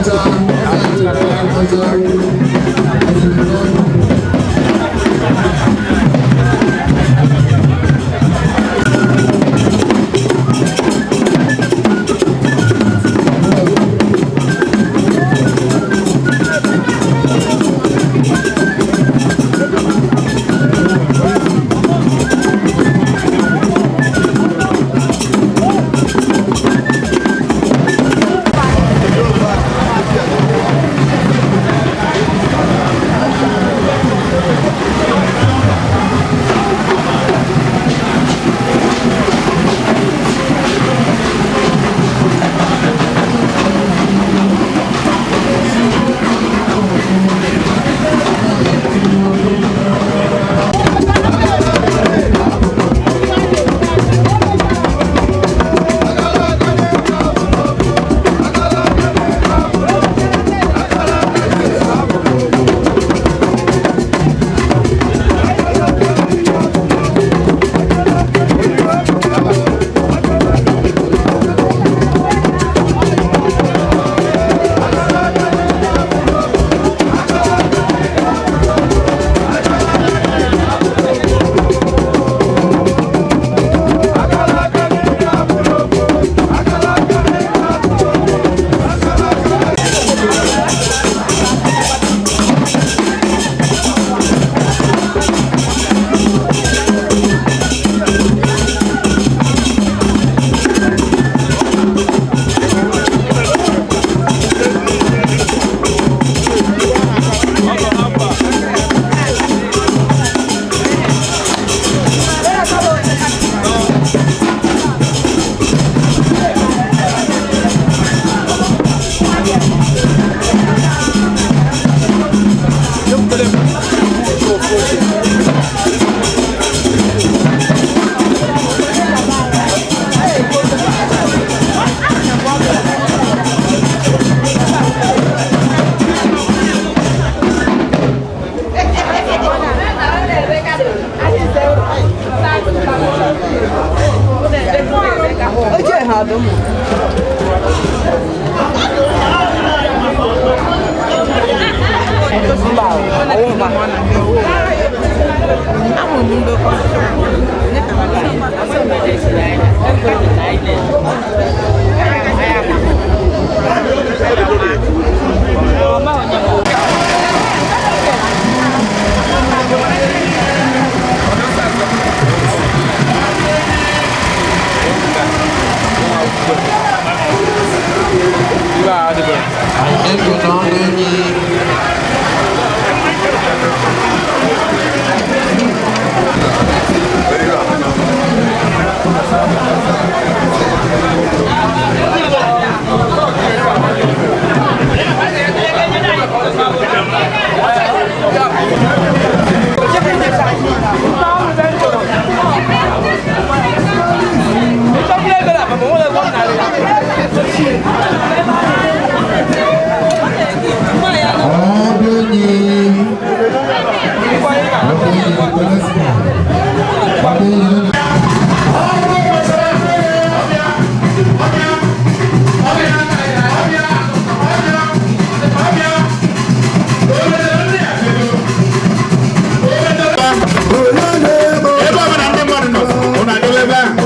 Ebe ọbụla ndị mmadụ nọ, unu adịwa ebe ahụ.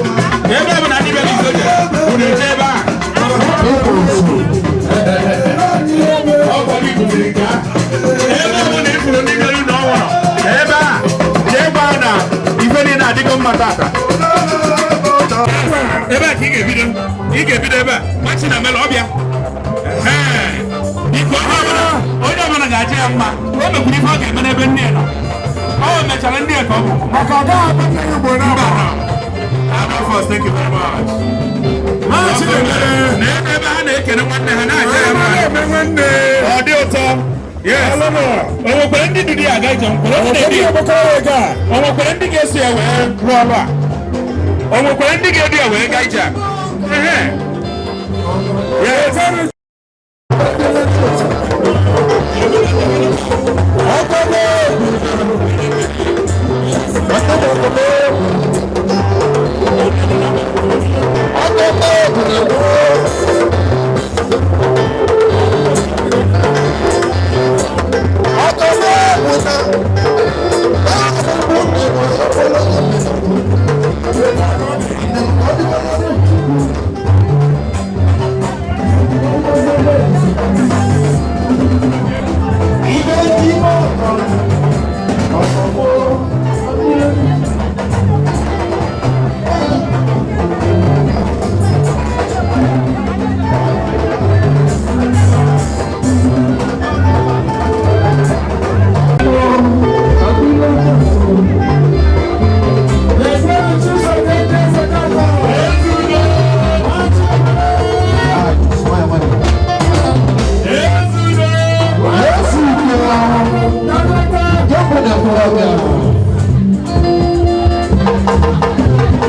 Ebe ọbụla ndị bịara izo jere, unu eje ebe ahụ. Ọkwa gị butere nke ahụ. Ebe ọbụla ị fụrụ ndị bịara unu ọhụrụ, ebe a, jee gwa ha na ife niile adịgo mma tata. Ebe a ka ị ga-ebido. Ị ga-ebido ebe a. Nwa Chinamela ọbịa. Ee. Biko onye ọbụla ga-aja ya mma. O mekwuru ife ọ ga-eme n'ebe nne ya nọ. O mechara ndị a ka ọ bụ. Maka ọ gaghị akpata ya ugboro Mba, abụọ. no. Adolphus, thank you very much. Ha Chinemere. Na ebe ha na-ekene nwanne ha na-aja ya mma. Na-eme nwanne. Ọ dị ụtọ. Yes. Alụnụ. O nwekwara ndị dudu ya aga ije, nwekwara ndị Ndị na-edu ya. okpokoro ego a. O nwekwara ndị ga-eso ya wee rụọ ọrụ a. O nwekwara ndị ga-edu ya wee gaa ije a. Ehe. Yes.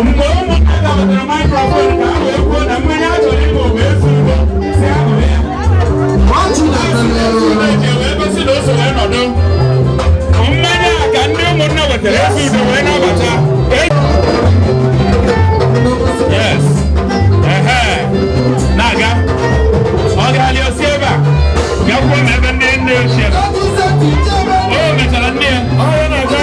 Mgbe ụmụaka wetara microphone ka ha wee kwuo na mmanya a chọrọ ịṅụ bụ ezi ugbo si aṅụrụ ya. Eji wee gosi na o so wee nọdụ. Mmanya a ka ndị ụmụnna wetara ezi udo wee nabata. Yes. Ehe. Na-aga. Ọ ga-alị osi ebe a. Gakwuo ma ebe ndị nne ochie nọ. O mechara nne ya. Ọ ya na-aga.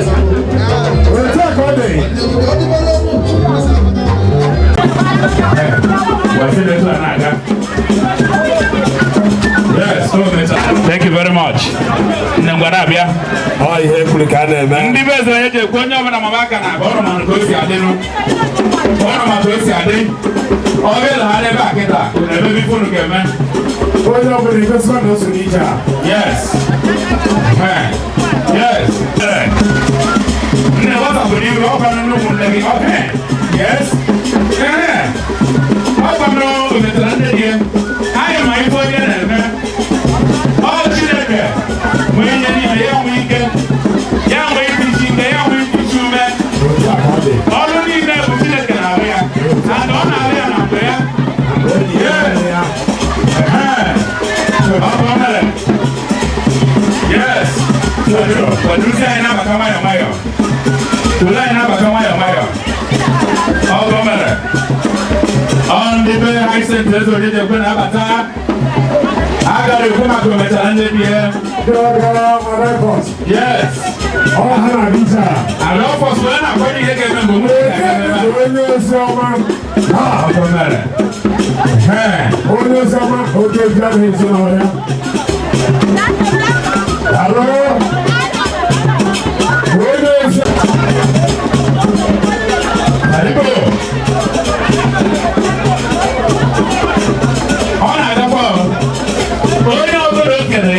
Otu a ka ọ dị. Yes, o mechara. Thank you very much. Nne ngwara abịa. Ọ ihe kwuru ka a na-eme. Ndị be eze eji ekwe onye ọbụla mama aka na agba ọrụ ma ka o si adịnụ. Ọrụ ma ka o si adị. Ọ bịala ha n'ebe a kịta, unu emebe ife unu ga-eme. Onye ọbụla igosikwa na o so n'ije a. Yes. Hey. Yes. Hey. Nne nwata bụ n'iru ọ gwara nnukwu nne gị. Okay. Yes. Ee. Ọ gwara o metara nne gị. Anyị ma ife onye na-eme. Ọ Chineke nwee ihe niile ya nwee ike. Ya nwee isi ike, ya nwee isi ume. Otu a ka ọ dị. Ọrụ niile bụ Chineke na-arụ ya. And ọ na-arụ ya na mgbe ya. Yes. Ee. Ọ bụ o mere. Yes. Kwadozi anyị na-abata nwayọọ nwayọọ. Tụlee anyị na-abata nwayọọ nwayọọ. Ọ bụ o mere. Ọ ndị be Hyacinth Eze Onyejekwe na-abata. A gara ekwu maka o mechara ndị dị ya. Gara Adolphus. Yes. Ọ ha na-abịa ije a. Adolphus wee na-akwado ihe ga-eme mgbe nwunye ga-eme ebe a. Onye ozi ọma. Ọ bụ o mere. Ee. Onye ozi ọma oke bịa n'ezinụlọ ya.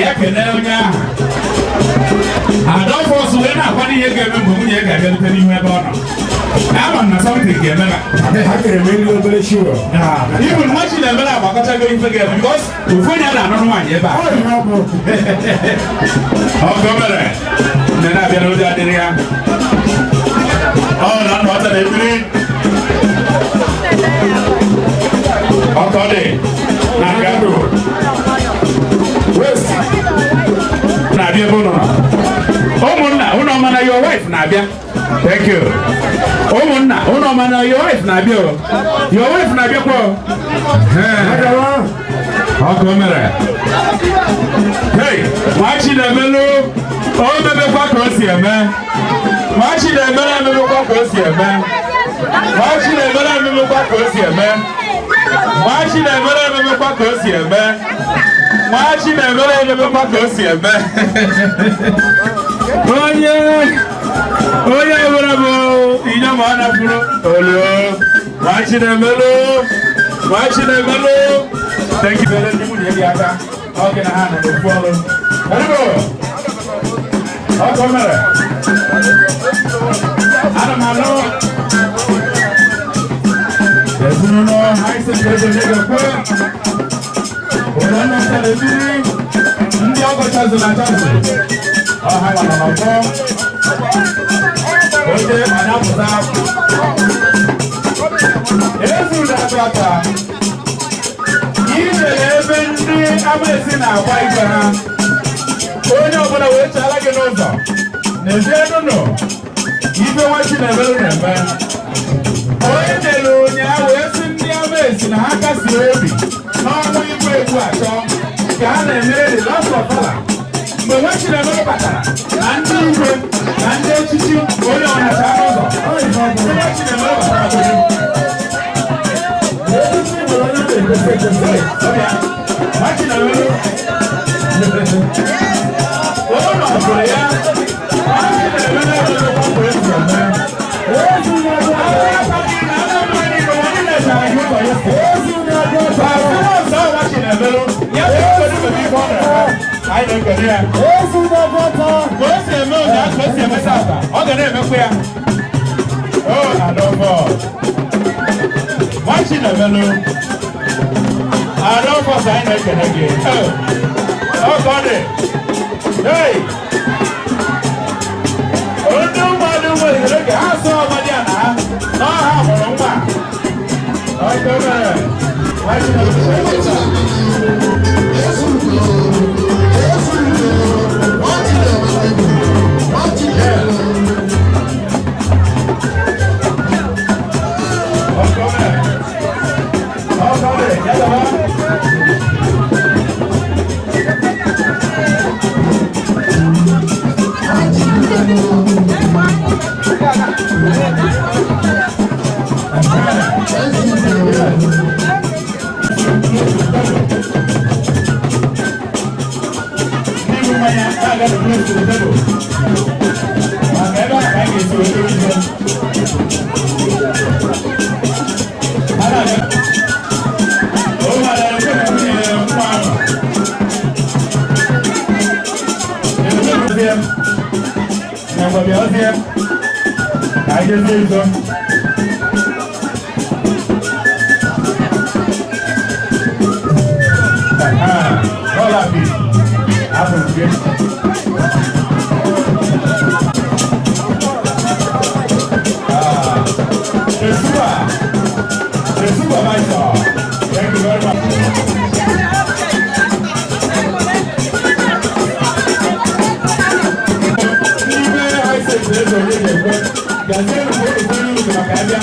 Ya kene onye ahụ. Adolphus wee na-akwado ihe ga-eme mgbe nwunye ga-abịarute n'ihu ebe ọ nọ. Ama m na something ga-eme na. Ha kere m elu obere shiwo. Even nwa Chinemere agbakọtago ife ga-eme because ofu onye a na-anụrụ nwaanyị ebe a. Ọgọ mere nne na-abịa n'ụdị adịrị ya. Ọ na ndụ ọta na-ebiri. Ọkọ dị na-aga ndụ. West na-abịa ebe ụnụ nọ. Ụmụnna, ụnụ ọma na your wife na-abịa. Thank you. Ụmụnna, ụnụ ọma na your wife na-abịa o. Your wife na-abịakwa o. Ọkụ mere. Hey, nwa Chinemelu, o mebekwa ka o si eme. Nwa Chinemere emebekwa ka o si eme. Nwa Chinemere emebekwa ka o si eme. Nwa Chinemere emebekwa ka o si eme. Nwa Chinemere emebekwa ka o si eme. Onye ọbụla bụ inyom ọ napụrụ oluo. Nwa Chinemelu, nwa Chinemelu. Thank you. Ndị nwunye gị aka. Ọ gị na ha nọ n'ofu ọrụ. Erigbo. Ọkọ mere. Ana m anụ. Ezinụlọ Hyacinth Eze na-ekwe. Ụlọ nnọta na-ebiri. Ndị ọgọ chazụ na chazụ. Ọha nọ n'ọgbọ. Oche ọ na-apụta. Ezu na-atụ aka. Ijere ebe ndị amaezi na-agba igwe ha. Onye ọbụla wee chaala gị n'ụzọ. N'ezie nụnụ, ife nwa Chinemelu na-eme. Onye nyere ụnyaahụ wee sị ndị amaezi na ha kasiri obi n'ọnụ igwe egwu atọ ka ha na-emere the last of all. Mgbe nwa Chinemelu batara na ndị igwe na ndị echichi onye ọnacha n'ụzọ. Mgbe nwa Chinemelu batara bụ nwa Chinemelu. Ụlọ bụrụ ya, nwa Chinemelu emebekwa ka o si eme. Anyị na-ekele ya. Ka o si eme ụnyaahụ ka o si eme tata, ọ ga na-emekwa ya. O Adolphus. Nwa Chinemelu. Adolphus, anyị na-ekele gị. Ọ ka ọ dị. Hey! Ndị ụmụadị nwere oge ha sọ ọmadị a na ha na ọha mụrụ nwa. Ọkọ mere. Nwa Chinemelu. Ọkọ mere. Ọkọ dị. Ya gaba. Ndị bụ mmanya na-aga n'okpuru to the table. Maka ebe a ka anyị ga-esi weta ife. Ha na-aga. O nwere ekwe na nwunye nwa ahụ. Emezie. Na ngwa bịa ozie. Ka anyị jezie izo. Ah, roll up. Afọ nke. Ah, the super, the supervisor. Thank you very much. N'ime Hyacinth Eze onye ga-ekwe, gazie nụ ka unu kwere unu maka abịa.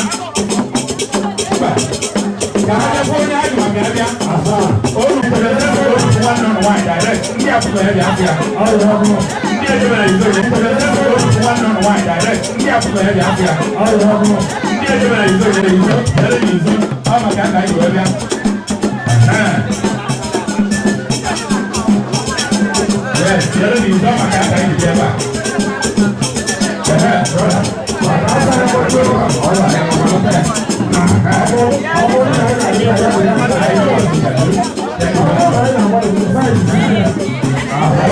Mba, ka ha bịakwa onye ha ji maka abịa. Olu kwere olu nwanne ụlọ nwaanyị direct, ndị akwụkwọ ya bịa afọ ya. Ndị ejebere izo ya kwere olu nwanne ụlọ nwaanyị direct, ndị akwụkwọ ya bịa afọ ya. Ndị ejebere izo ya izo, dere ya izo, ọ maka nna anyị wee bịa. Yes, dere ya izo maka nna anyị bịa ebe a. Brother.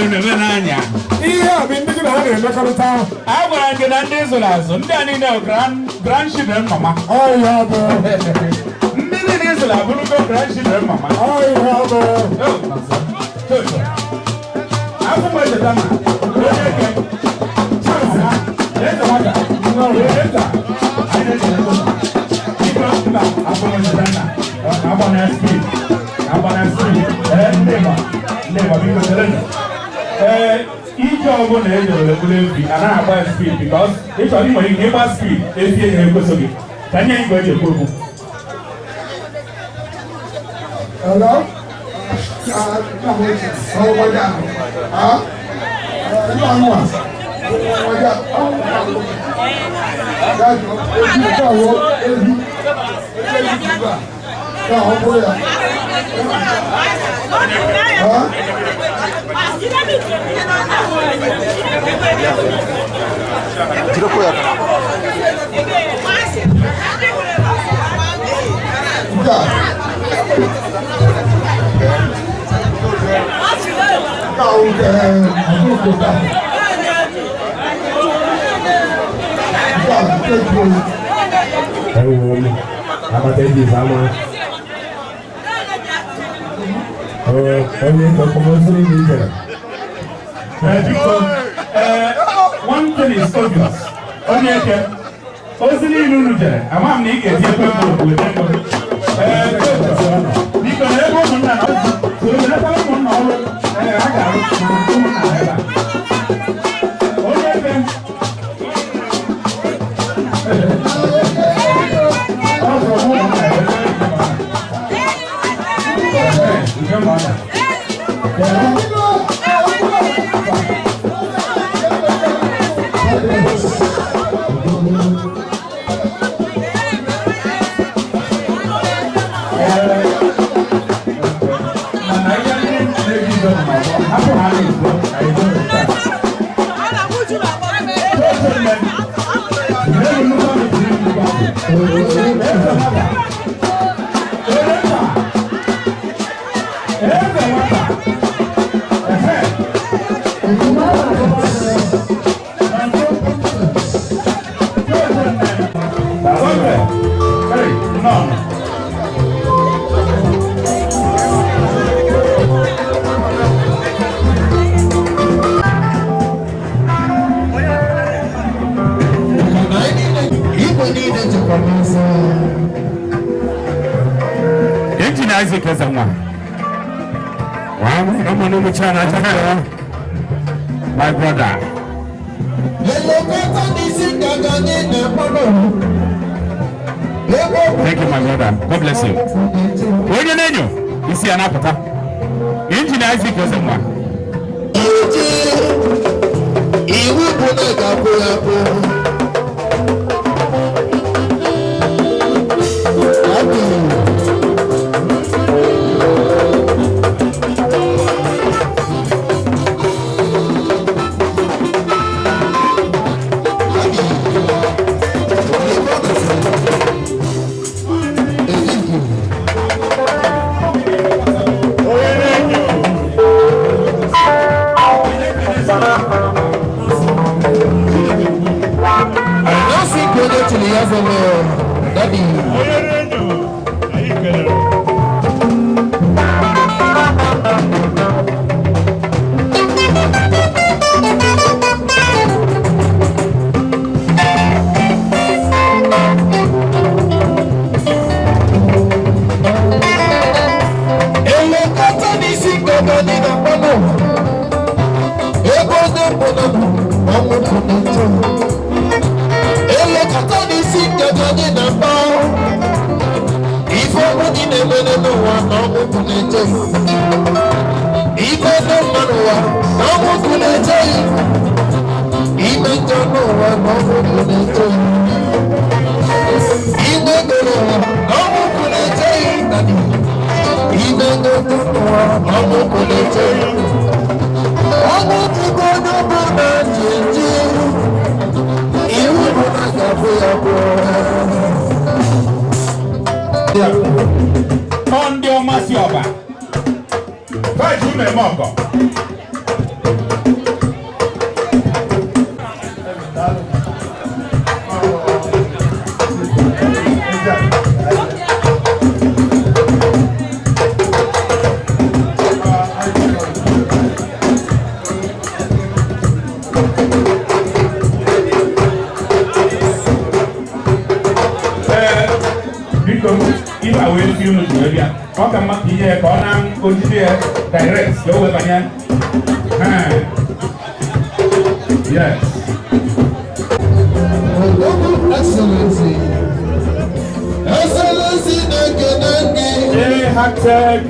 elu na-eme n'anya. Ihe a bụ ndị gị na ha na-emekọrịta. A gwara m gị na ndị zụrụ azụ, ndị a niile bụ grandchildren mama. Ọ ihe ọ bụ. Ndị niile zụrụ abụrụgo grandchildren mama. Ọ ihe ọ bụ. Oh, nọsọ. Jojo. Afọ m echeta na onye eke. Charles ha, eze nwata, eze a, anyị na-echere ụlọ. Biko, mba, afọ m echeta na agba na speed, agba na speed. Ee, ndị Igbo, ndị Igbo, biko chere nụ. Ee, ije ọbụla e jere egburu efi anaghị agba ya speed because ị chọrọ ị nwere ike ịgba speed, efi enye ekweso gị ka nye igwe eji ekwu okwu. Hello? Ah, ah, ah, ah, Jidekwa ya. Nke a. Nke a wụ nke ọkụkọ taa. Nke a nke ju oyi. Ewo m agbata eji ama. Onye nkọmọsiri na ijere. Biko, one thing is obvious. Onye eke, ozi niile unu jere, ama m na ị ga-eti ekwe mkpụrụ weta ego. Ee, biko, na ebe ụmụnna na soro belatara ụmụnna ọrụ, ee, ha ga-arụ mana ụmụnna nọ ebe a. Onye eke, ọ sọrọ ụmụnna ebe a. Ee, nke mbụ ọ na. Mana ihe ndị na-eji ibe nọ n'ọgbọ, hapụ ha n'ozugbo, anyị eje n'otu a. Igwe niile jikwa n'ọsọ. Engineer Isaac Ezenwa. Ọmọ ní mo chana chana. My brother. Elekọta n'isi ngaga niile mkpọrọ. Ebe ọ bụ Thank you, my brother. God bless you. Onye na-enyo isi ya na-apụta. Engineer Isaac Ezenwa. Iji iwu bụ na ị ga-akwụ ya akwụ. Abi. Onye na-enyo. Nọọsụ ikpe onye chiri ya zọrọ dadi. Onye na-enyo, anyị kelere. Elekọta n'isi ngaga dị na mmanụ. Ebe onye bụ na ọnwụ bụ na njọ. Elekọta n'isi ngaga dị na mmanụ. Ife ọgwụ dị na-emene n'ụwa na ọnwụ bụ na njọ. Ife dị mma n'ụwa na ọnwụ bụ na njọ. Ime njọ n'ụwa na ọnwụ bụ na njọ. Ime ego n'ụwa na ọnwụ bụ na njọ. Ime ego n'ụwa na ọnwụ bụ na njọ. Ọnwụ bụgo onye ọbụla ji eji. Iwu bụ na ga-abụ ya bụ. Ọ ndị ọma si ọba. Faji unu eme ọgọ. Ee, biko, ibe a wee fi unu ji wee bịa, ọ ka mma ka inye ya ka ọ na ojide ya direct ka o wee banye. Yes. Excellency. Excellency na-ekene gị. Ee, Hashtag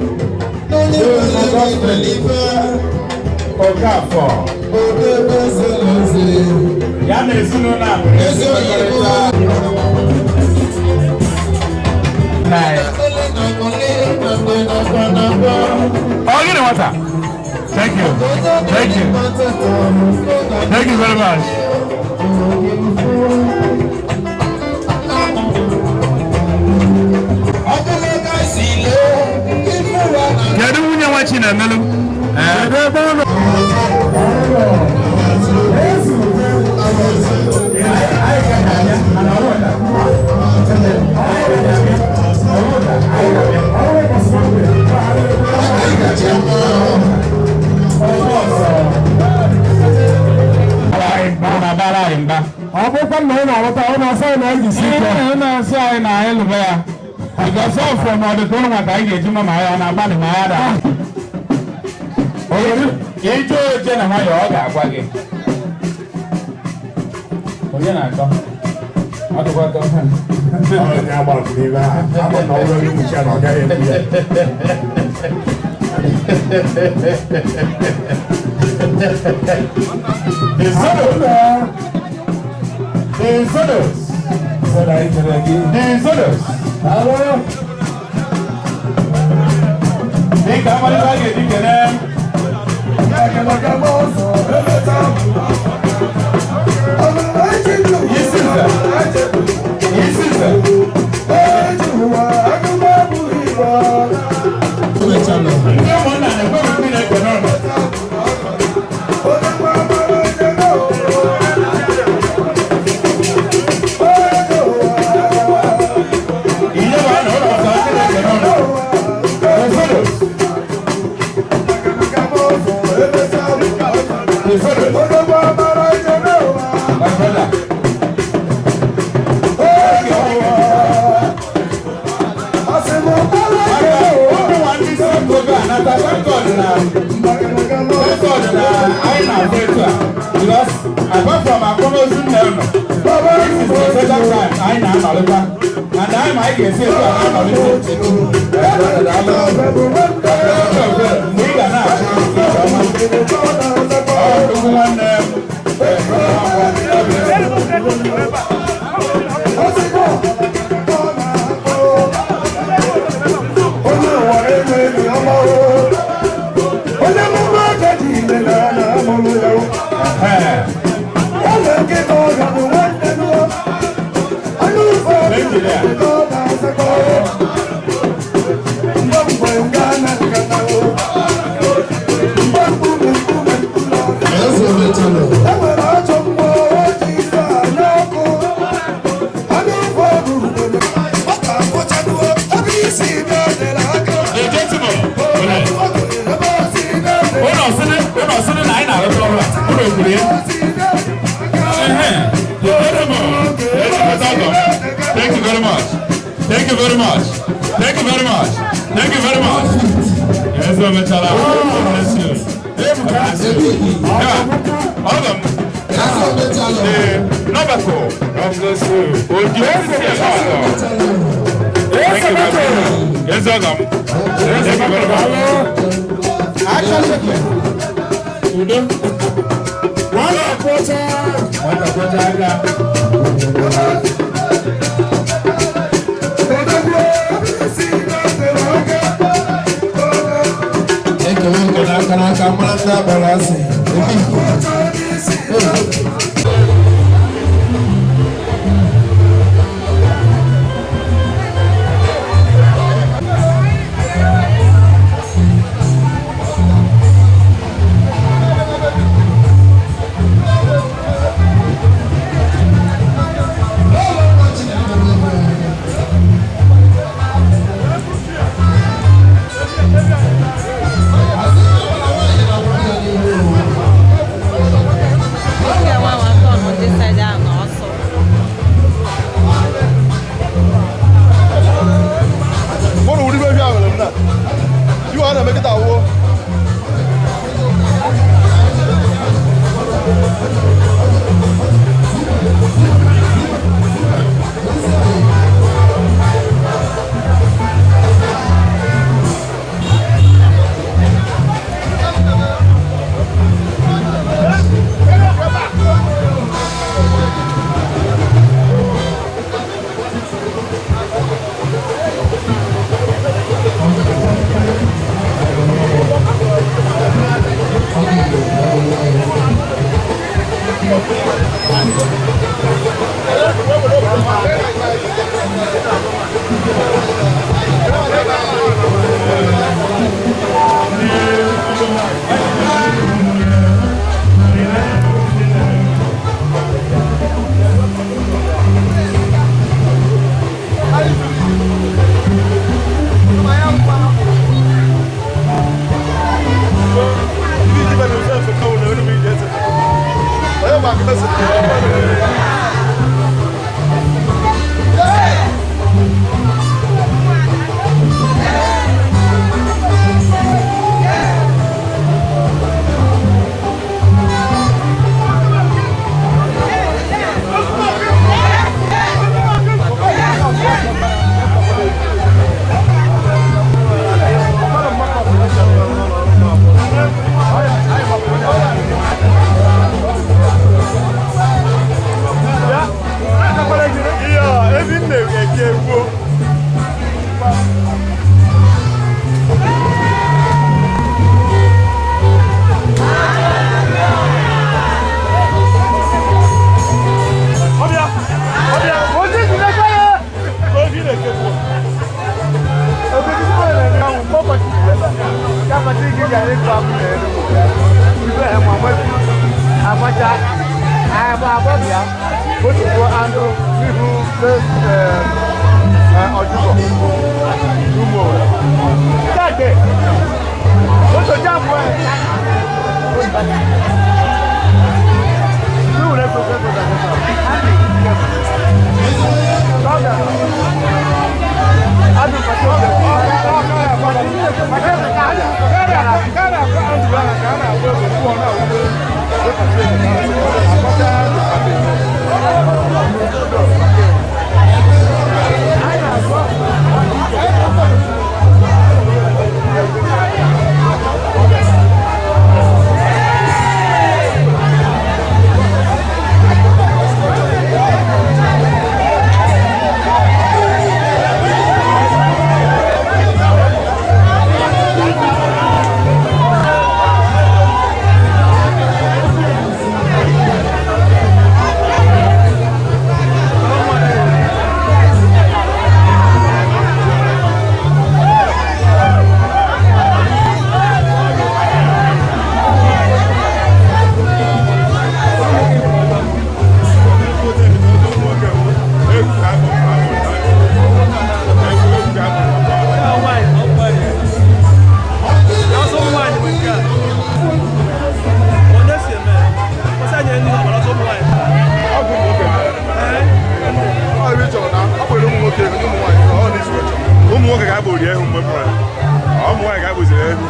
N'onye nwere gị n'elife. Okafor. Odebe Excellency. Ya na ezinụlọ a nwere Ezi oyibo. Ọ gịnị nwata? Thank you. Thank you. Thank you very much. Kedu nwunye nwa Chinemelu? Kedu ebe ọ nọ? Ọ bụkwa na ọ na-alọta, ọ na-asị anyị na anyị jisi ike. Ọ na-asị anyị na anyị lụba ya. Because ọ from ọdịka ụnụ maka anyị ga-eji ma ma ya na-agbalị ma ya daa. Ịjụ oche na nwayọọ, ọ ga-agwa gị. Onye na-akọ? Ọdụkwa akọ. Onye agbara n'ime ha, ama na ọ bụrụ onye mkpuchi na ọ gaghị ekwu ya. The Zodos. The Zodos. The Zodos. Dịka amalite a ga-eji kene. Isi nze. Isi nze. Ndị ụmụnna na-ekwe ndị na-ekene ụnụ. Ìjọba na ụlọ ọzọ ndị na-ekene ụnụ. The Zodos. The Zodos. My brother. Ụmụ nwanne isi oge anata, thank God na thank God na anyị na-afụ etu a, because apart from akwamozu nne ụnụ, this is the second time anyị na-anọrịkwa, and anyị ma anyị ga-esi etu a na-anọrịta. Mgbe ị ga na-achị nke ọma, ọ nnukwu nwanne m. Ụlọ sịrị na anyị na-arụta ọrụ a, ụlọ ekwuru ya. Thank you very much. Thank you very much. Thank you very much. Thank you very much. Eze omechala. God bless you. God bless you. Yeah. All of them. The Nobako. God bless you. Oji osisi ebe ọzọ. Thank you very much. Eze ọgọ m. Thank you very much. Udo. Nwata kwọcha. Nwata kwọcha aka. Ekewe nke n'aka n'aka mara ndị agbara asị. na iwe a na-eme kịta awụọ. Ụmụ nwoke ga-agbori ehu mgbe mụrụ ụmụ nwaanyị ga-agboziri ehu.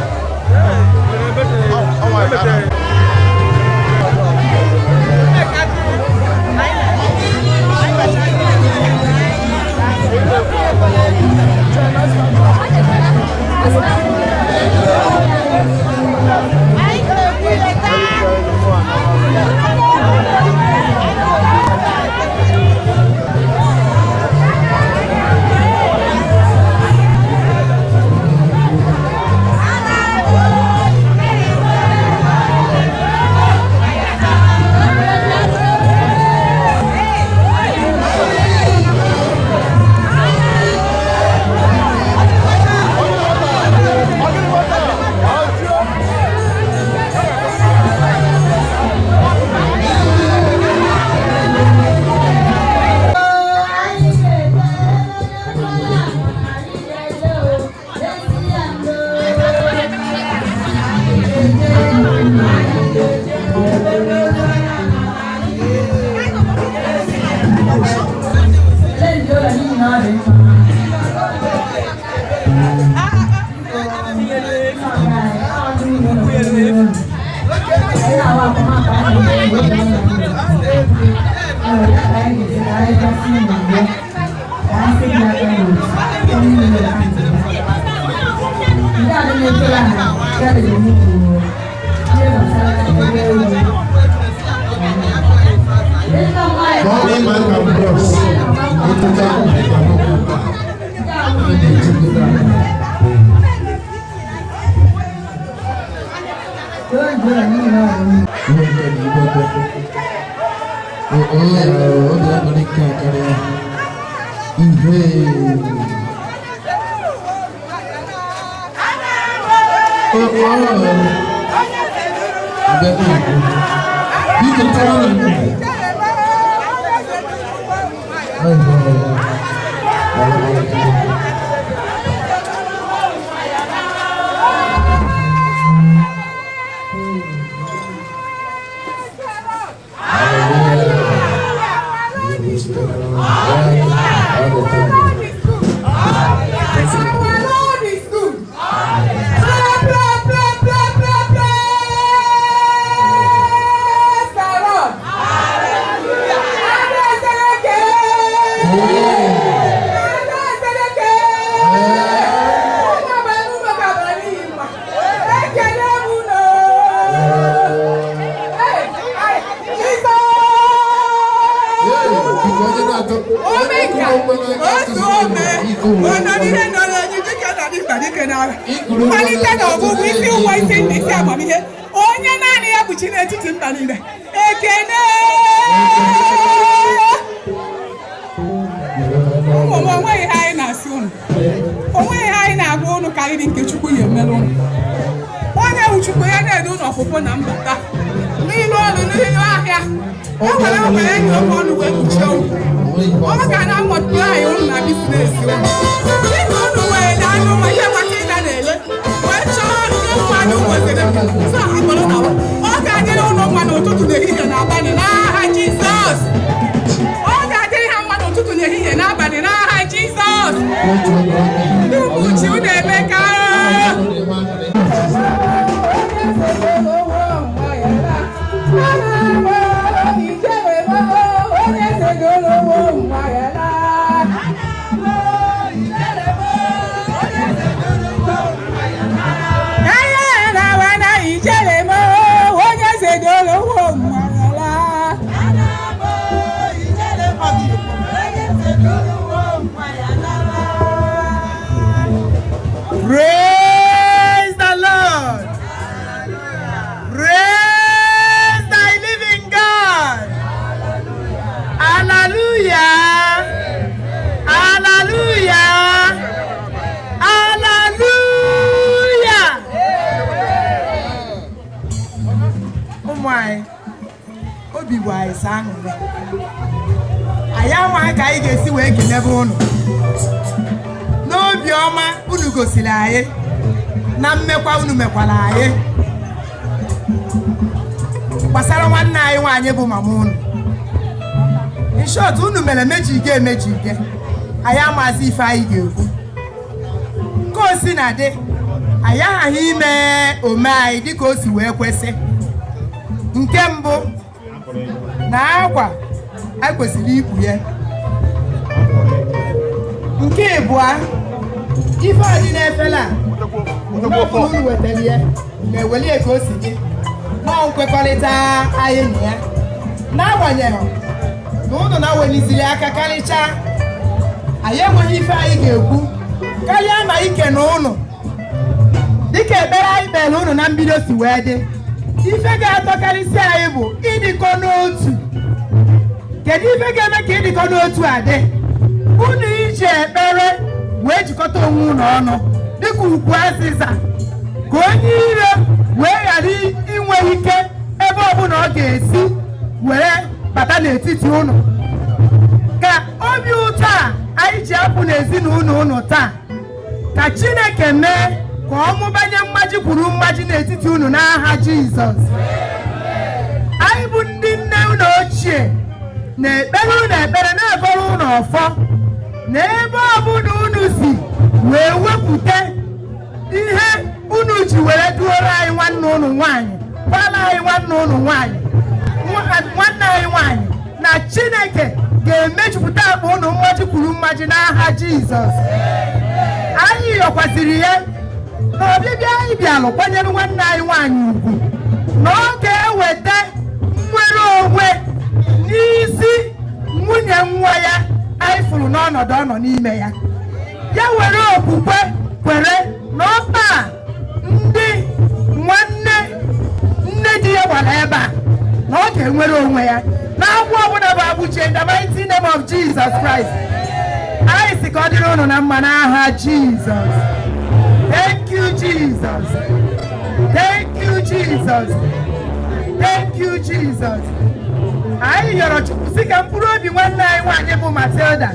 Mommy man and bros. Ịtụcha ụwa n'okwu a na-ejupụta. Ihe nke na igwe kwe. Obi aṅụrị nke a karịa. Ihe. Abịa na-ekwu. Biko tọrọ na ndụ. Our Lord is good. Play, play, play, play, play, praise the Lord. Hallelujah. Ekele m unu. Hey, hey, Jesus. Omeka, otu ome, onye n'ihe nọrọ enyi dike na dịkpa dike n'agha. Mmalite na ọgwụgwụ isi ụgwọ isi ndị isi amamihe. Onye naanị ya bụ chi n'etiti mba niile. Ekene! Ụmụ m, onweghị ihe anyị na-asị unu. Onweghị ihe anyị na-agwa unu karịrị nke Chukwu ya emere unu. Onye bụ Chukwu ya na-edu unu ọpụpụ na mbata. N'ilu ọlụ n'ilu ahịa. E nwere nwere enyi ofe ọnụ wee kpuchie unu. Ọ ga na-amọtụ anyị unu na business unu. Dịka unu wee na anụ ma ihe gbata na-ele wee chọọ ndị mmadụ nweziri so akpọrọ na ọ ga-adịrị unu mma n'ụtụtụ, n'ehihie na abalị n'aha Jizọs. Ọ ga-adịrị ha mma n'ụtụtụ, n'ehihie na abalị n'aha Jizọs. Ndị uche unu emeka. Praise the Lord. Praise the living God. Hallelujah. Hallelujah. Hallelujah. Ụmụ anyị, obi bụ anyị sọ aṅụrị. Anyị amaghị ka anyị ga-esi wee kelebe unu n'obi ọma unu gosiri anyị na mmekwa unu mekwara anyị gbasara nwanne anyị nwaanyị bụ mama unu. In short, unu mere mejige emejige, anyị amazi ife anyị ga-ekwu. Ka o si na dị, anyị aghaghị ime ome anyị dịka o si wee kwesị. Nke mbụ na akwa anyị kwesịrị ikpu ya. Nke ịbụa, ife a dị n'efere a, mgbe ọbụla unu wetara ya, na-eweli ya ka o si dị nọọ nkwekọrịta anyị na ya, n'agbanyeghị na unu na-aweliziri aka karịchaa. Anyị enweghị ife anyị ga-ekwu karịa ma ike na unu dịka ekpere anyị kpere unu na mbido si wee dị. Ife ga-atọkarịsị anyị bụ ịdịkọ n'otu. Kedu ife ga-eme ka ịdịkọ n'otu a dị? Unu iji ekpere wee jikọta onwe unu ọnụ dịka ukwu azịza, ka onye ire wee ghara inwe ike ebe ọbụla ọ ga-esi were bata n'etiti unu. Ka obi ụtọ a anyị ji apụ n'ezinụlọ unu taa, ka Chineke mee ka ọ mụbanye mmaji kwuru mmaji n'etiti unu n'aha Jizọs. Anyị bụ ndị nne unu ochie na-ekpere unu ekpere, na-agọrọ unu ọfọ na ebe ọbụla unu si wee wepụta ihe unu ji were duoro anyị nwanne unu nwaanyị, kwala anyị nwanne unu nwaanyị. Nwanne anyị nwanyị na Chineke ga-emejupụta akpa ụnụ mmaji kwuru mmaji n'aha Jizọs. Anyị yọkwaziri ya na ọbịbịa anyị bịalụ kwanyere nwanne anyị nwaanyị ugwu, na ọ ga-eweta nnwere onwe n'isi nwunye nwa ya anyị fụrụ n'ọnọdụ ọ nọ n'ime ya. Ya were okwukwe kwere na ọkpa a ndị nwanne nne di ya gbara ebe a, na ọ ga-enwere onwe ya na agbụ ọbụla bụ agbụchie, in the mighty name of Jesus Christ. Anyị si ka ọ dịrị unu na mma n'aha Jesus. Thank you, Jesus. Thank you, Jesus. Thank you, Jesus. Anyị yọrọ Chukwu si ka mkpụrụ obi nwanne anyị nwaanyị bụ Matilda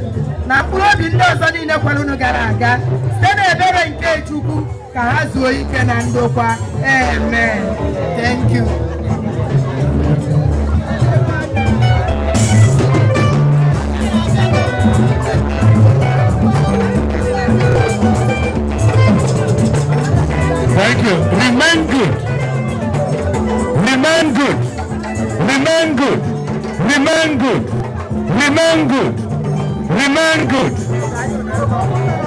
na mkpụrụ obi ndị ọzọ niile kwere unu gara aga, site n'ebere nke Chukwu, ka ha zuo ike na ndokwa. Amen. Thank you. Thank you. Remain good. Remain good. Remain good. Remain good. Remain good. Remain good.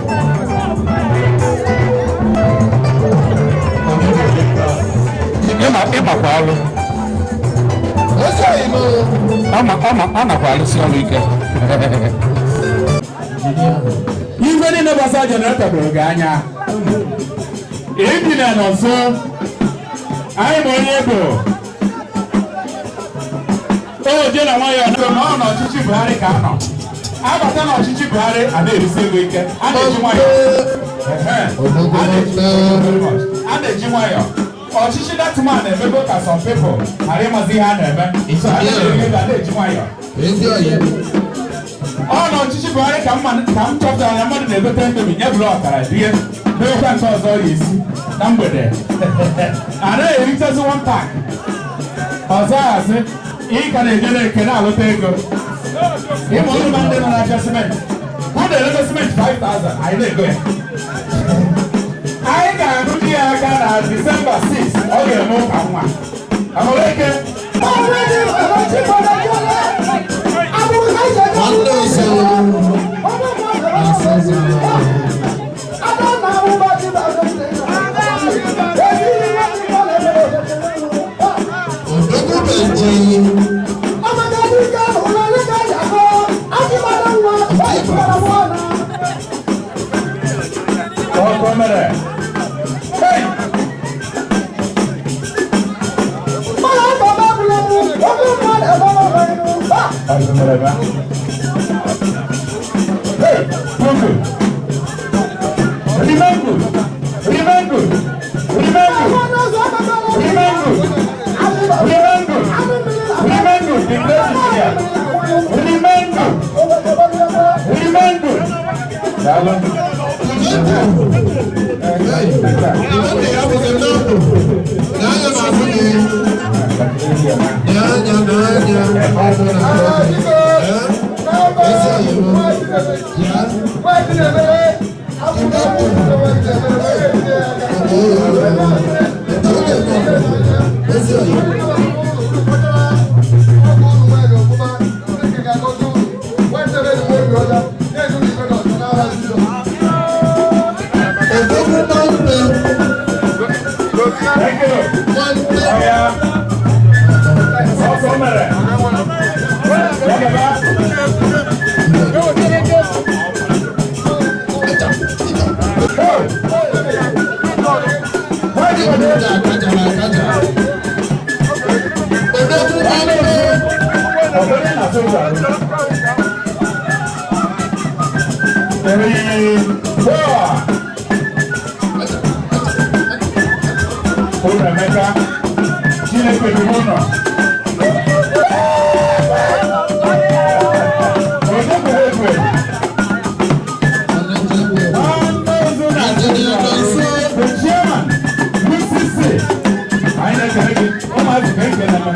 Ịmakwa ọlụ. Ọ ma ọ nakwa alụsị ọrụ ike. Ife niile gbasara generator doro gị anya. Injinia nọ nso. Anyị ma onye bụ. O je na nwayọọ na ọ n'ọchịchị Buhari ka a nọ. Abata n'ọchịchị Buhari, a na-erisi ego ike. A na-eji nwayọọ. Ehe. A na-eji nwayọọ. Ọchịchị that man na-emego ka some people ghara ịmazi ihe a na-eme. So a na-eri ego, a na-eji nwayọọ. Ọ n'ọchịchị Buhari ka m chọpụtara na mmadụ na-egote Indomie nye bụrụ ọkara rie, meekwa nke ọzọ ọ ga-esi na mgbede. Anaghị erichazi one pack. Ọzọ asị ị ka na-ejere eke na-alụta ego. Ịma ọnụ ma ndị nọ n'ahịa simenti. Ha na-erego simenti 5000, anyị na-ego ya. Anyị ga-arụ di ya aka na Disemba 6, ọ ga-eme ụka nwa. Amụrụ eke. Nwanne usoro. Odogwu Benji. Ọkọ mere. Hey! Ọkọ mere ba. Hey! Good. Remain good. Remain good. Remain good. Remain good. Remain good. Remain good. The grace is here. Remain good. Remain good. Daalụ. Nwanne ya bụzi nnọọ. N'anya na ahụ gị. N'anya, n'anya. Ọ bụ na ezi oyibo. Ya. Ezi oyibo. Odogwu nwanne. Thank you. Nwanne. Ọya. Ọkọ mere. Ya gaba. Hey! Ndị akajara akaja. Odogwu nwanne. Ọbụrụ na soja. Three, four. Ụlọ Emeka, Chineke bi n'ụlọ. Onye kwere ekwe? Nwanne ozu na Injinia nọ nso. The chairman, UCC. Anyị na-ekele gị, ụmụazị ka ekele m.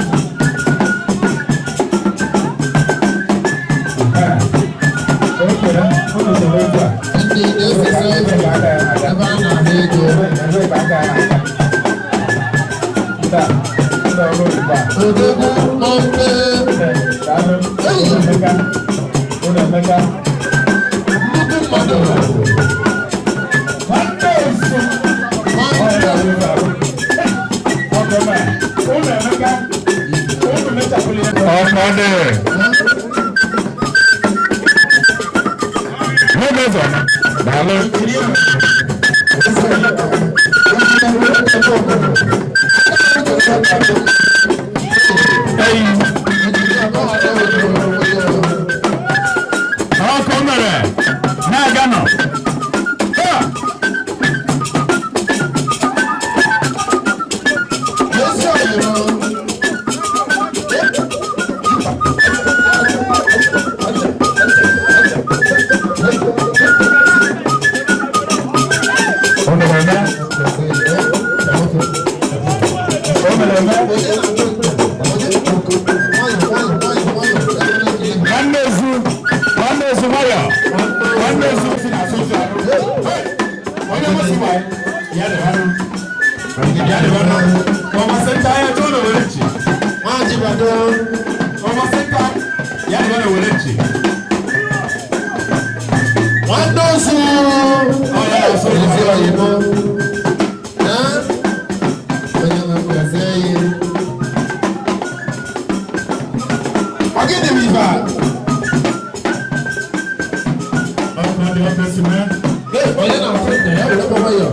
Ekele, unu soro otu a. Ndị na-esese ego ebe a na-ahụ ego. Ebe aka ya na-aga. Ndị a, ndị ọrụ oyibo a. Odogwu Mọmpe. Daalụ. Unu emeka. Unu emeka. Nnukwu mmadụ. Nwanne osu. Ọ ya bụ ife ahụ. Ọkọ ma. Unu emeka. Unu mechapụrụ ya. Ọkọdị. N'oge daalụ. Eyi. Ọkụ mere na-aga nọ. Ha! Ezi ọyịrị. O mere eme. O mere eme. Nwanne ezu, nwanne ezu nwayọ, nwanne ezu Si na asụ nsọ arụ. Hey! Onye mmasị nwa ya dị anụ. Ya dị anụ. Ọma senta ya chọọ na were nchi. Maazị Bado. Ọma senta ya dị na were nchi. Nwanne osu. Ọ ya na-asụ Ezi nsọ arụ. ọyịrị. Onye na-akwụgasị ya. Ọ gịnị bụ ife a? Ọkụ dị ọkụ si mee. Ee, onye na-afụ nna ya were kwa nwayọọ.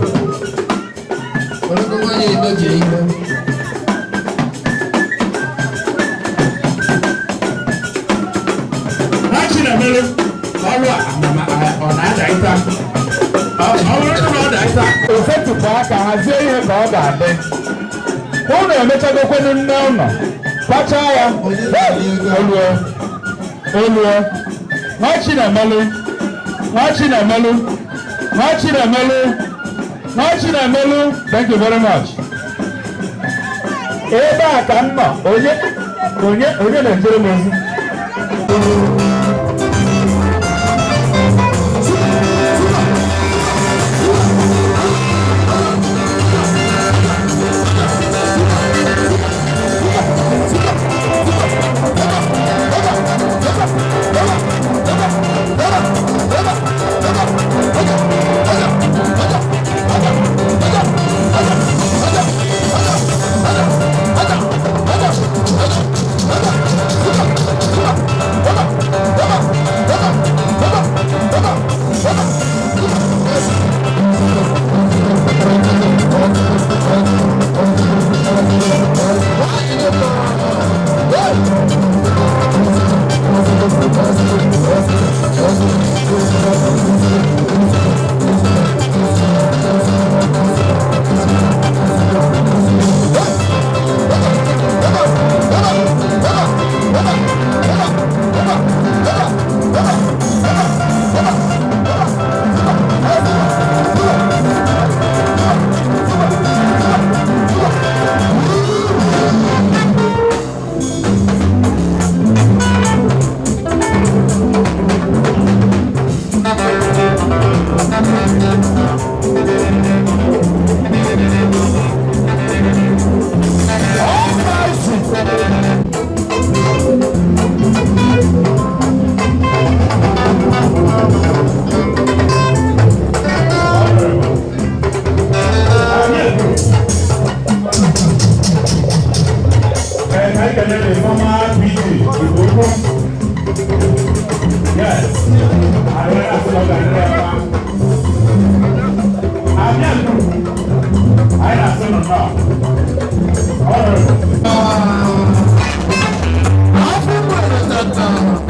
Were kwa nwayọọ emebie ihe. Ha Chinemere ọrụ a amama ọ na-ada ịta. Ọ bụrụ na ọ da ịta. O setịpụ aka hazie ihe ka ọ ga-adị. Unu emechagokwenu nne ụlọ kpachaa ya. Oluo, oluo. Nwa Chinemelu, nwa Chinemelu, nwa Chinemelu, nwa Chinemelu. Thank you very much. Ebe a ka m nọ, onye onye onye na-ejere m ozi. Former PG, Igbo. Yes. I don't know I don't know.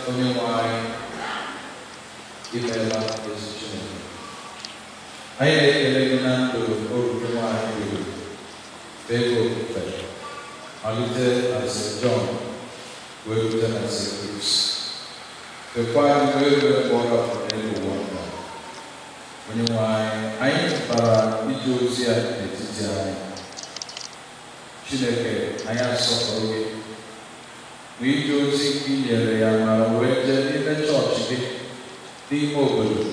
Onye nwe anyị, imeela, ezi Chineke. Anyị na-ekele gị na ndụ oru gị nwaanyị biri fee gị ofufe, malite na St. John wee rute na St. Luke's, fekwa gị wee rue mgbe ọ rapụrụ n'elu ụwa nka. Onye nwe anyị, anyị hụtara ije ozi ya n'etiti anyị. Chineke, anyị asọpụrụ gị na ije ozi nke i nyere ya mara wee jee n'ime chọọchị gị, n'ime obodo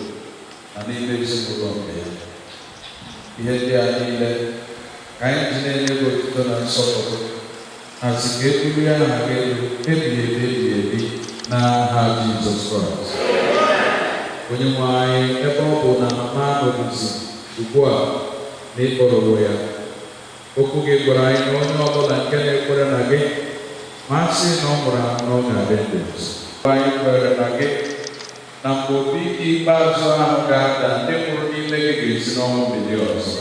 na n'ime ezinụlọ nke ya. Ihe ndị a niile ka anyị ji na-enye gị otuto na nsọpụrụ, na sị ka e bulie aha gị elu ebighị ebi, ebighị ebi, n'aha Jizọs Kraịst. Onye nwe anyị, ebe ọ bụ na mama anọghịzi ugbu a na ịkpọrọwo ya, okwu gị gwara anyị na onye ọbụla nke na-ekwere na gị, ma a sị na ọ nwụrụ anwụ, na ọ ga-adị ndụ. Anyị kwere na gị na mgbe opi ike ikpeazụ ahụ ga-ada, ndị nwụrụ n'ime gị ga-esi n'ọnwụ bilie ọzọ.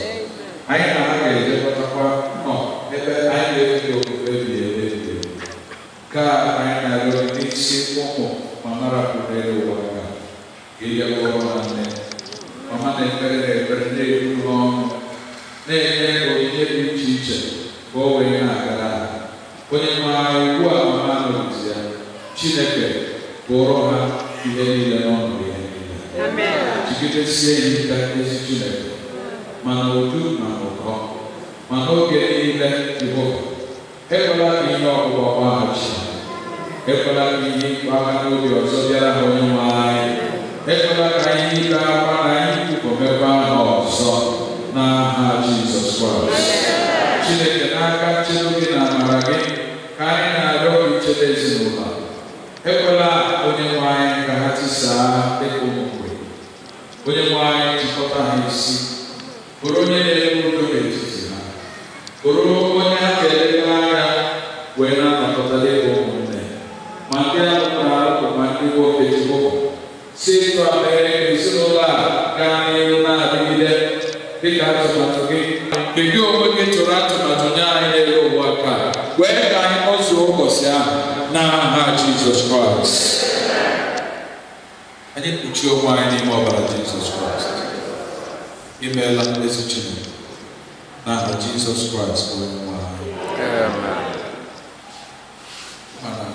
Anyị na ha ga-ejekọtakwa nọ ebe anyị na-efe gị ofufe ebighị ebi, ebighị ebi. Nke a anyị na-arịọ n'isi ụmụ mama rapụrụ n'elu ụwa ka ị bịa kpọrọ ha nne mama na-ekpere na ekpere, na-ekwu ha ọnụ, na-enye onyinye dị iche iche ka o wee na-agara ha. Onye nwe anyị, ugbu a mama anọghịzi ya, Chineke, bụrụ ha ihe niile n'ọnọdụ ihe niile. Jigidesie ya ike, ezi Chineke, ma n'uju ma n'ụkọ ma n'oge niile. Jehova, ekwela ka ihe ọbụla gbaghachi ha. Ekwela ka ihe ịkpa aka n'obi ọzọ bịara ha. Onye nwe anyị, ekwela ka ihe ibe akwa na ihe ikwukọ mekwa ha ọzọ, n'aha Jizọs Kraịst. Chineke, n'aka nchedo gị na amara gị ka anyị na-arịọ gị, ichebe ezinụlọ a. Ekwela, onye nwe anyị, ka ha tisaa dịka ụmụ mgbei. Onye nwe anyị, jikọta ha isi, bụrụ onye na-enwe udo n'etiti ha, bụrụ onye ha ga-elele anya wee na-anọkọta dịka ụmụnne, ma ndị alụpụrụ alụpụ ma ndị nwoke. Jehova, si etu a mere ka ezinụlọ a gaa n'ihu na-adịgide dịka atụmatụ gị nke gị onwe gị tụrụ atụmatụ nye anyị n'elu ụwa ka wee ka anyị nọzuo ụbọchị ahụ, n'aha Jizọs Kraịst. Anyị kpuchie onwe anyị n'ime ọbara Jizọs Kraịst. Imeela, ezi Chineke, n'aha Jizọs Kraịst bụ onye nwe anyị. Mana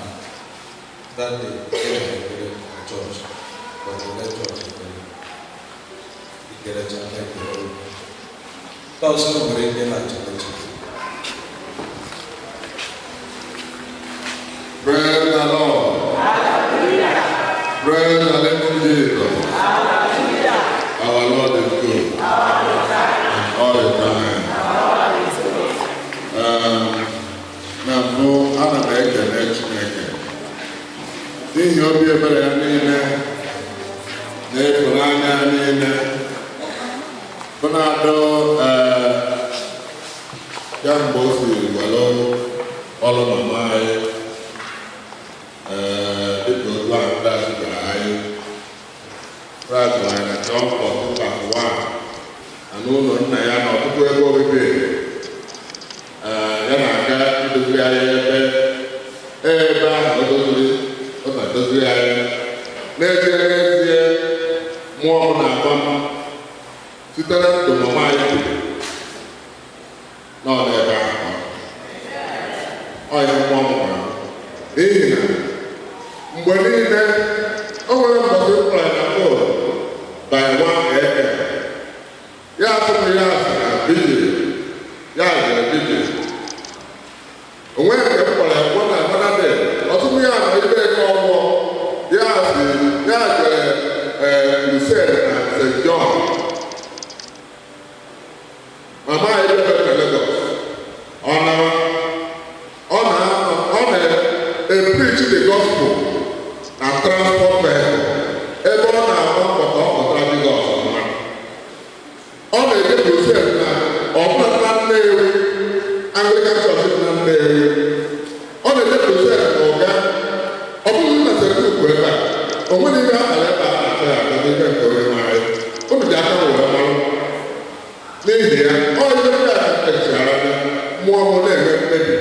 that day, e ekpere na chọọchị, gbajele chọọchị ekpere ikerecha ekpere ndị ọzọ nwere ike ịlaghachi echi. Praise the Lord. Praise the living Jesus. Our Lord is good. All the time. Na mbụ, ana m ekele Chineke n'ihi obi ebere ya niile na ịhụnanya ya niile bụ na-adọ kemgbe o si were ọrụ mama anyị, dịka otu ahụ Kraịst gwara anyị. Kraịst gwara anyị na John 14 verse 1 na n'ụlọ nna ya na ọtụtụ ebe obibi, ya na-aga idoziri anyị ebe. Ebe ahụ o doziri, ọ na-edoziri anyị. N'ezie, n'ezie, mmụọ m na-agba m site na ndụ mama anyị biri nọ n'ebe ahụ. Ọ ya mmụọ m gwara m, n'ihi na mgbe niile o nwere mbọsị m kpọrọ ya na phone by 1 a.m., ya asị m ya asị na vigil, ya jere vigil. O nweghị nke m kpọrọ ya kwuo na another day, ọtụtụ ya nọ ebe eke ọgwọ, ya sị ya jere crusade na St. John. Mama anyị bịara na Lagos, ọ na ọ na-epreach the gospel na transport vehicle, ebe ọ na-agba mbọ ka ọ kpọtara Jizọs mma. Ọ na-eje crusade na ọbụla na Nnewi, Anglican Church dị na Nnewi. Ọ na-eje crusade na Ụga, ọ bụghị na St. Luke ebe a. O nwere ihe akara ebe a na-achọ ya aka n'ife nke onye nwe anyị. Unu ji aka wee marụ. N'ihi ya, ọ ihe ndị a kpechara mmụọ m na-eme mkpebi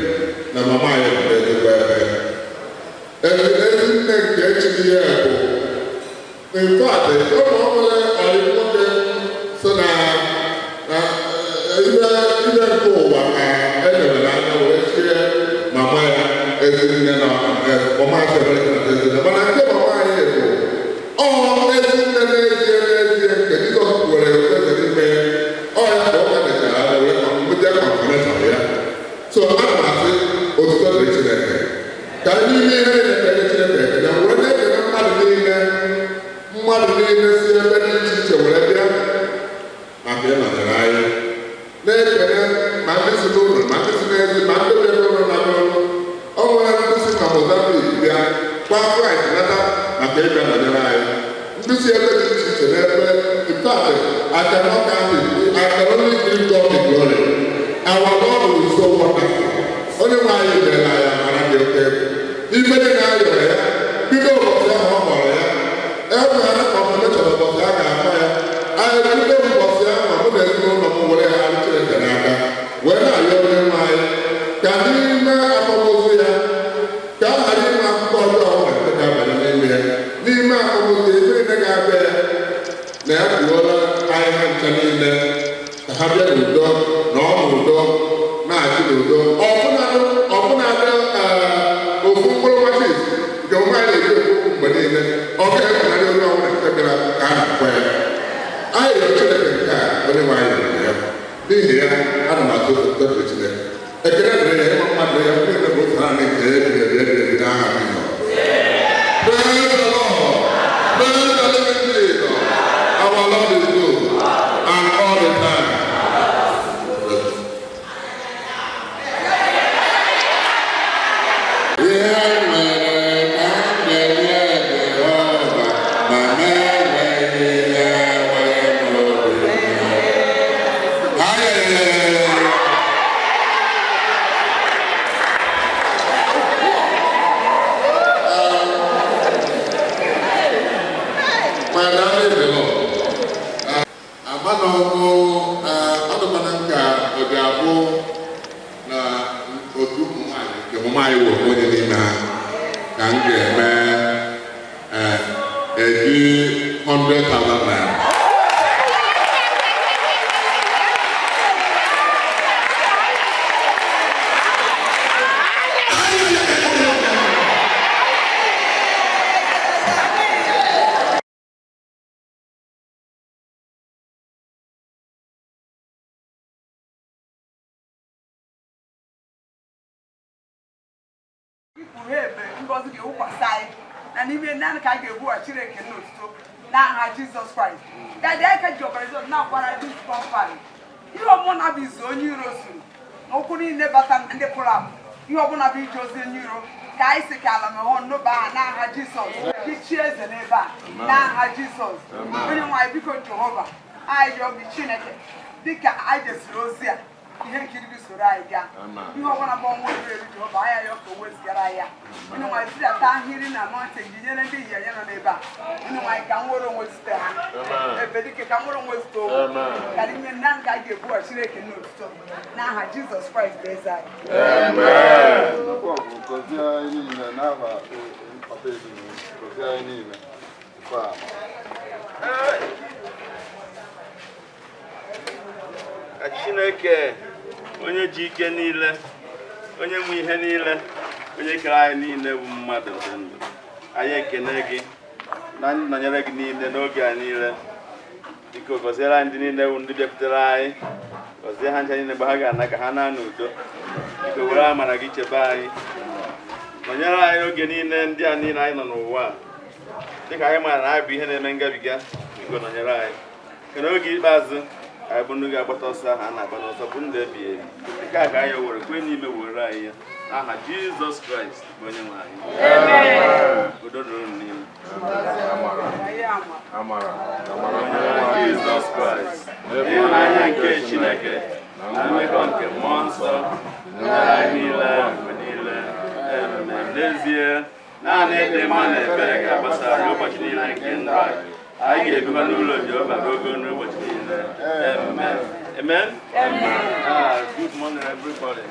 na mama anyị bụ ezigbo ebe ezi ezi nne nke echiri. N'ezie bụ, in fact, ụmụ nwere ọyị nwoke so na na ihe ihe nke ụwa ka elere anya wee chie mama ya ezinne na mama chere ezinne, mana nke mama anyị bụ ọ ezinne n'ezie n'ezie nke Jizọs were eze n'ime ọ ya ka ụka mechara anya wee nweta confirmation ya. So ana m asị otuto dịrị Chineke ka n'ime ihe niile ka enye Chineke ekele, were na-ekele mmadụ niile, mmadụ niile si ebe dị iche iche were bịa maka ịnọnyere anyị, na-ekele ma ndị si n'ụlọ, ma ndị si n'ezi, ma ndị bịara ụlọ na n'ụlọ. O nwere ndị si na Mozambique bịa kwa flight nata maka ịbịa nọnyere anyị, ndị si ebe dị iche iche n'ebe. In fact, I cannot count it. I can only give God the glory. Our Lord is so wonderful. Onye nwe anyị mere anyị amara dị oke egwu. Ife dị na ayọrọ ya bido ụbọchị ahụ ọ kpọrọ ya, e nwere confirmation ụbọchị a ga-akpọ ya. Anyị bido ụbọchị ahụ, mụ na ezinụlọ m were ha Chineke n'aka, wee na-arịọ onye nwe anyị ka n'ime akwamozu ya ka a ghara inwe akụkọ ọjọọ ọbụla nke ga-abanye n'ime ya. N'ime akwamozu ya, ife niile ga-abịa ya na ya kwuola anyị ha ncha niile ka ha bịa n'udo na ọ n'udo na-achị n'udo. Ọbụnadị ofu mkpụrụ matches nke nwaanyị na-eji ekwu okwu mgbe niile, ọ ga-efunarị onye ọbụla nke bịara ka a na-akwa ya. Anyị rịọ Chineke nke a, onye nwe anyị rịọrọ ya. N'ihi ya, ana m atụ otuto dịrị Chineke, ekele dịrị ya, ịma mmadụ ya niile bụ otu naanị nke ebighị ebi ebighị ebi n'aha Jizọs. Praise the Lord. Praise the living Jesus. Our Lord is good and all the time. Ihe mere ka m na-enye Jehova ma m enweghị ihe nwere m obi. Hallelujah. My darling the Lord. Amanọgụ ọ dịkwana nka ọ ga-abụ na otu ụmụ nwaanyị nke ụmụ nwaanyị wụ onye n'ime ha ka m ga-eme eji 100,000 naira. Ikpughe ebe ngọzi ga-ewukwasị anyị na n'ime naanị ka a ga-ebughachi Chineke n'otuto n'aha Jizọs Kraịst. Daddy, anyị ka ji ọbara Jizọs na-akwara this compound. Ihe ọbụla bụ izu onye iro zuru na ụkwụ niile bata na ndị pụrụ apụ, ihe ọbụla bụ ije ozi onye iro, ka anyị si ka ala meghọ nnụba aha n'aha Jizọs. Gị chie eze n'ebe a n'aha Jizọs. Onye nwe anyị, biko Jehova, anyị rịọ gị Chineke, dịka anyị jesiri ozi a, ihe nkiri gị soro anyị gaa. Ihe ọbụla bụ ọnwa eru eru, Jehova, anyị arịọ ka o wezigara ya. Onye nwe anyị, tidata ahịrị na mountain gị nyere ndị ịnyịnya nọ n'ebe a. Onye nwe anyị, ka nwere onwe zute ha ebe dike, ka nwere onwe zute onwe ka n'ime nna nke a ga-ebughachi Chineke n'otuto n'aha Jizọs Kraịst bụ eze anyị. Gọzie anyị niile n'aha papa ezinụlọ, gọzie anyị niile tupu ama. Ka Chineke onye ji ike niile, onye nwe ihe niile, onye kere anyị niile bụ mmadụ dị ndụ, anyị ekene gị na nọnyere gị niile n'oge a niile. Biko gọziere anyị ndị niile bụ ndị bịakwutere anyị, gọzie ha ncha niile mgbe ha ga-ana ka ha naa n'udo. Biko were amara gị chebe anyị, nọnyere anyị n'oge niile ndị a niile anyị nọ n'ụwa a, dịka anyị maara na anyị bụ ihe na-eme ngabiga. Biko nọnyere anyị ka n'oge ikpeazụ anyị bụ ndị ga-agbata ọsọ ahụ a na-agba n'ọsọ bụ ndụ ebighị ebi. Nke a ka anyị were kwe n'ime were anyị ya n'aha Jizọs Kraịst bụ onye nwe anyị. Udo dịrị unu niile. Jizọs Kraịst, ịhụnanya nke Chineke na mmekọ nke Mmụọ Nsọ nyere anyị niile mgbe niile. Amen. N'ezie, naanị ịdị mma na ebere ga-agbasa anyị ụbọchị niile nke ndụ anyị. Anyị ga-ebikwa n'ụlọ Jehova n'ogo n'ụbọchị niile. Amen. Amen. Ah, good morning, everybody.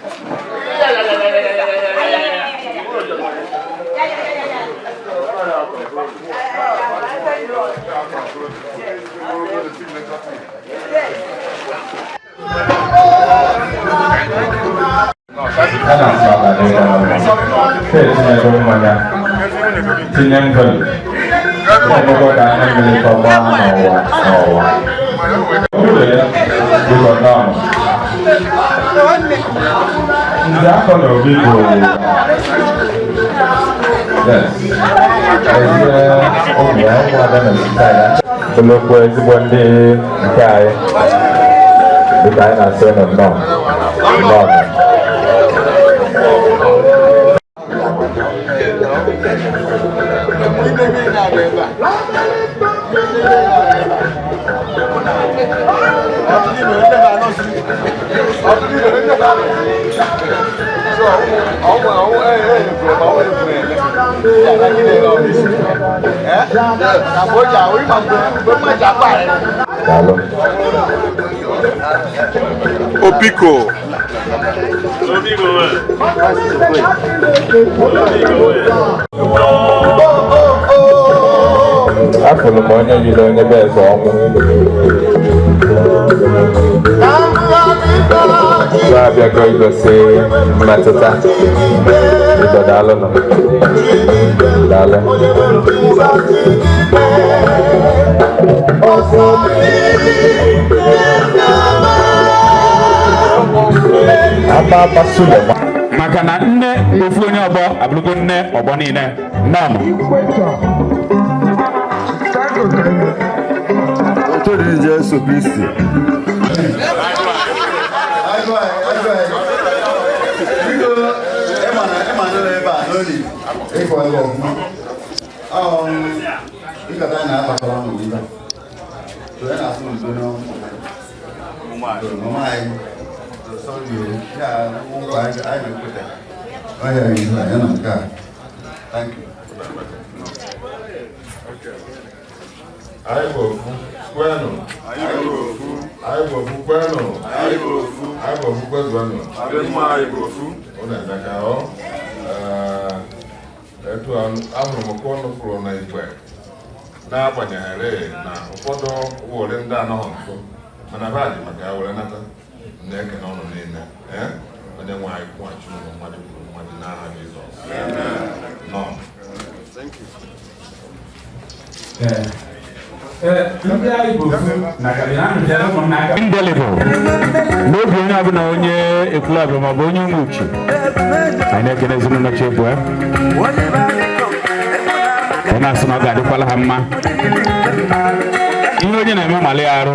A na-asị ọ ga-adị ya mma. Etinyego mmanya, tinye ngoli, na-emekwa ka anya mmiri tọgbọ n'ụwa n'ụwa. Ụlọ ya biko nnọọ. Ndị afọ na obi bụ yes. Ezie ụmụ ya ụmụada na ya. Olokwu ezigbo ndị nke anyị dịka anyị na-asị unu nnọọ. Nnọọ. Daalụ. Opiko. Afụrụ m onye yiri onye be eze ọnwụ. Ya abịago igosi mmetụta. Biko daalụ nụ. Daalụ. Aba Suleman. Maka na nne ofu onye ọgbọ abụrụgo nne ọgbọ niile. Nnọọ. Otu dị Jesu Kristi. Thank you. Anyị bụ ofu, kwenụ. Anyị bụ ofu, kwenụ. Anyị bụ ofu, kwezuonụ. Unu emeka ọ. Etu ahụrụ m ka ụnụ kwuru na igwe n'agbanyeghị na ụfọdụ were ndị anọghị nso mana ha ji maka ya were nata na-ekene ụnụ niile. Onye nwe anyị kwụghachi ụnụ mmadụ kwuru mmadụ n'aha Jizọs. Nọ. Indelible n'obi onye ọbụla onye Ekwulabịa maọbụ onye Ụmụuchi. Anyị na-ekene ezinụlọ Chebue. Ọ na-asị na ọ ga-adịkwala ha mma. Ihe onye na-eme mali ya arụ.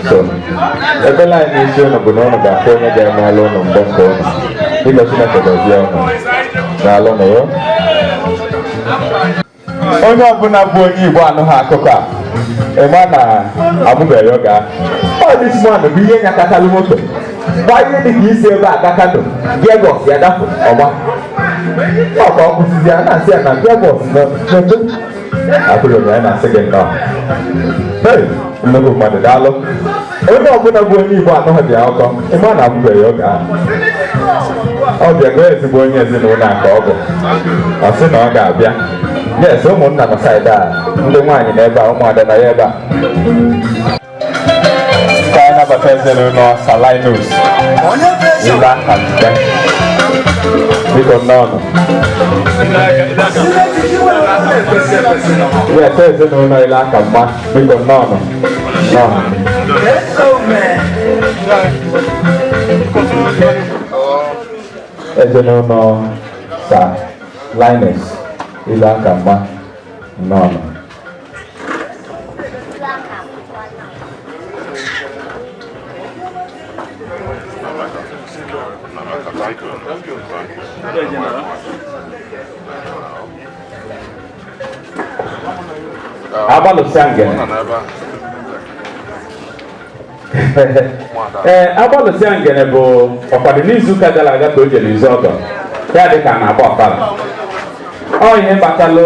So, ebele anyị n'isi ụnụ bụ na ụnụ ga-afụ onye ga-emeela ụnụ mgbe nke ụnụ. Biko Chineke gọzie ụnụ. Daalụ nụ yo. Onye ọbụla bụ onye Igbo anụghị akụkọ a, ịma na amụbeghị oge ahụ. Ọ this man bụ ihe nyakatalụ moto. Gbaa ihe dị ka isi ebe a ga Kano, gearbox ya dapụ ọgba. Ọ ka ọ kwụsịzi ya na-asị ya na gearbox nọ n'ebe. Akụrụ m ya na-asị gị nnọọ. Hey! Nnukwu mmadụ, daalụ. Onye ọbụla bụ onye Igbo anọghị dị akụkọ ịma na abụbeghị oge ahụ ọ bịago. Ezigbo onye ezinụlọ a ka ọ bụ. Ọ sị na ọ ga-abịa. Yes, ụmụnna nọ side a, ndị nwaanyị na ebe a, ụmụada nọ ya ebe a. Ka anyị nabata ezinụlọ Salinus Ile aka mpe. Biko, nnọọ. Yes, ezinụlọ Ile aka mgba, biko, nnọọ, nnọọ. Ezinụlọ Sir Linus Ile aka mgba, nnọọ. Agbalụsịa ngene. Ee, agbalụsịa ngene bụ ọkwado n'izuụka gara aga ka o jere izu ọgọ ya dị ka a na-agba ọkara. Ọ ihe kpatalụ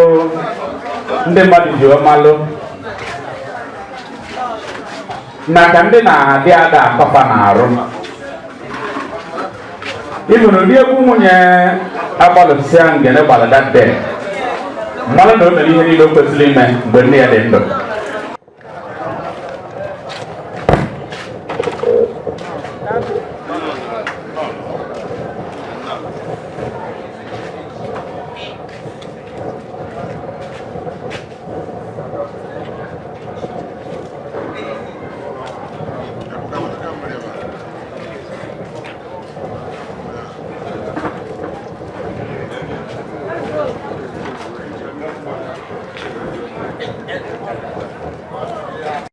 ndị mmadụ ji ọmalụ na ka ndị na-adị ada akọfa na-arụ ibụrụ ụdị egwu nwunye agbalụsịa ngene gbara that day, mmadụ na o mere ihe niile o kwesịrị ime mgbe nne ya dị ndụ.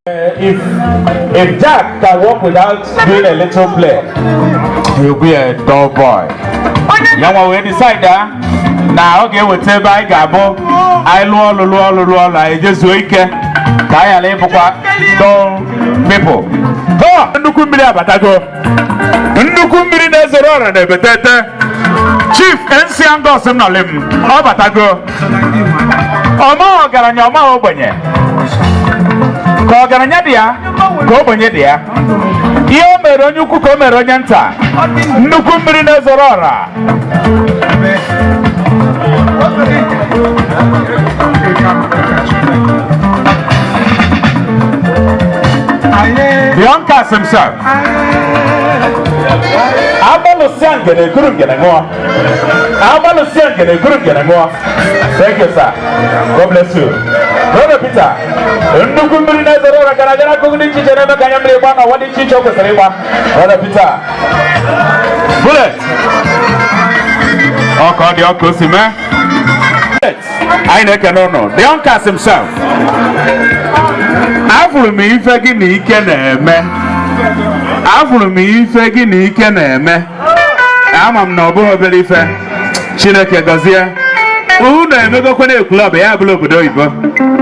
If Jack can walk without doing a little play, he'll be a dull boy. Ya nwa wee decide ah, na ọ ga-eweta ebe anyị ga-abụ anyị lụọ ọlụ, lụọ ọlụ, lụọ ọlụ, anyị jezuo ike ka anyị ghara ịbụkwa dull people. Ho! Nnukwu mmiri abatago. Nnukwu mmiri na-ezoro ọra na ebetete. Chief NC Angus Nnolim, ọ batago. Ọma ọgaranya, ọma ogbenye. Ka ọgaranya dị ya, ka ogbenye dị ya. Ihe o mere onye ukwu ka o mere onye nta. Nnukwu mmiri na-ezoro ọra. The Uncas himself. Agbalụsịa ngene guru ngene ṅụọ. Agbalụsịa ngene guru ngene ṅụọ. Thank you, sir. God bless you. Brother Peter, nnukwu mmiri na-ezoro ọra gara aga n'akụkụ dị iche iche na-eme ka anya mmiri gbaa n'ọwa dị iche iche o kwesịrị ịgba. Brother Peter. Bullet. Ọka ọ dị ọka o si mee. Bullet. Anyị na-ekene ụnụ. The Uncas himself. Afụrụ m ife gị na ike na-eme. Afụrụ m ife gị na ike na-eme. Ama m na ọ bụghị obere ife. Chineke gọzie. Unu emegokwana ekwulọbịa ya bụla obodo oyibo.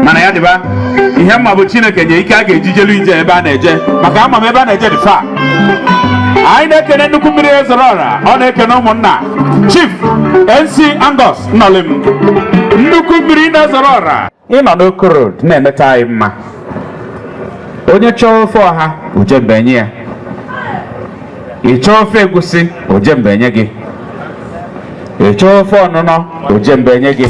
Mana ya dịba. Ihe mma bụ Chineke nye ike a ga-eji jelu ije ebe a na-eje. Maka ama m ebe a na-eje dị fa. Anyị na-ekene nnukwu mmiri ezoro ọra. Ọ na-ekene ụmụnna. Chief NC Angus Nnolim. Nnukwu mmiri na-ezoro ọra. Ịnọ n'Oko Road na-emeta anyị mma. Onye chọọ ofe ọha, ojembe enye ya. Ị chọọ ofe egusi, ojembe enye gị. Ị chọọ ofe ọnụnọ, ojembe enye gị.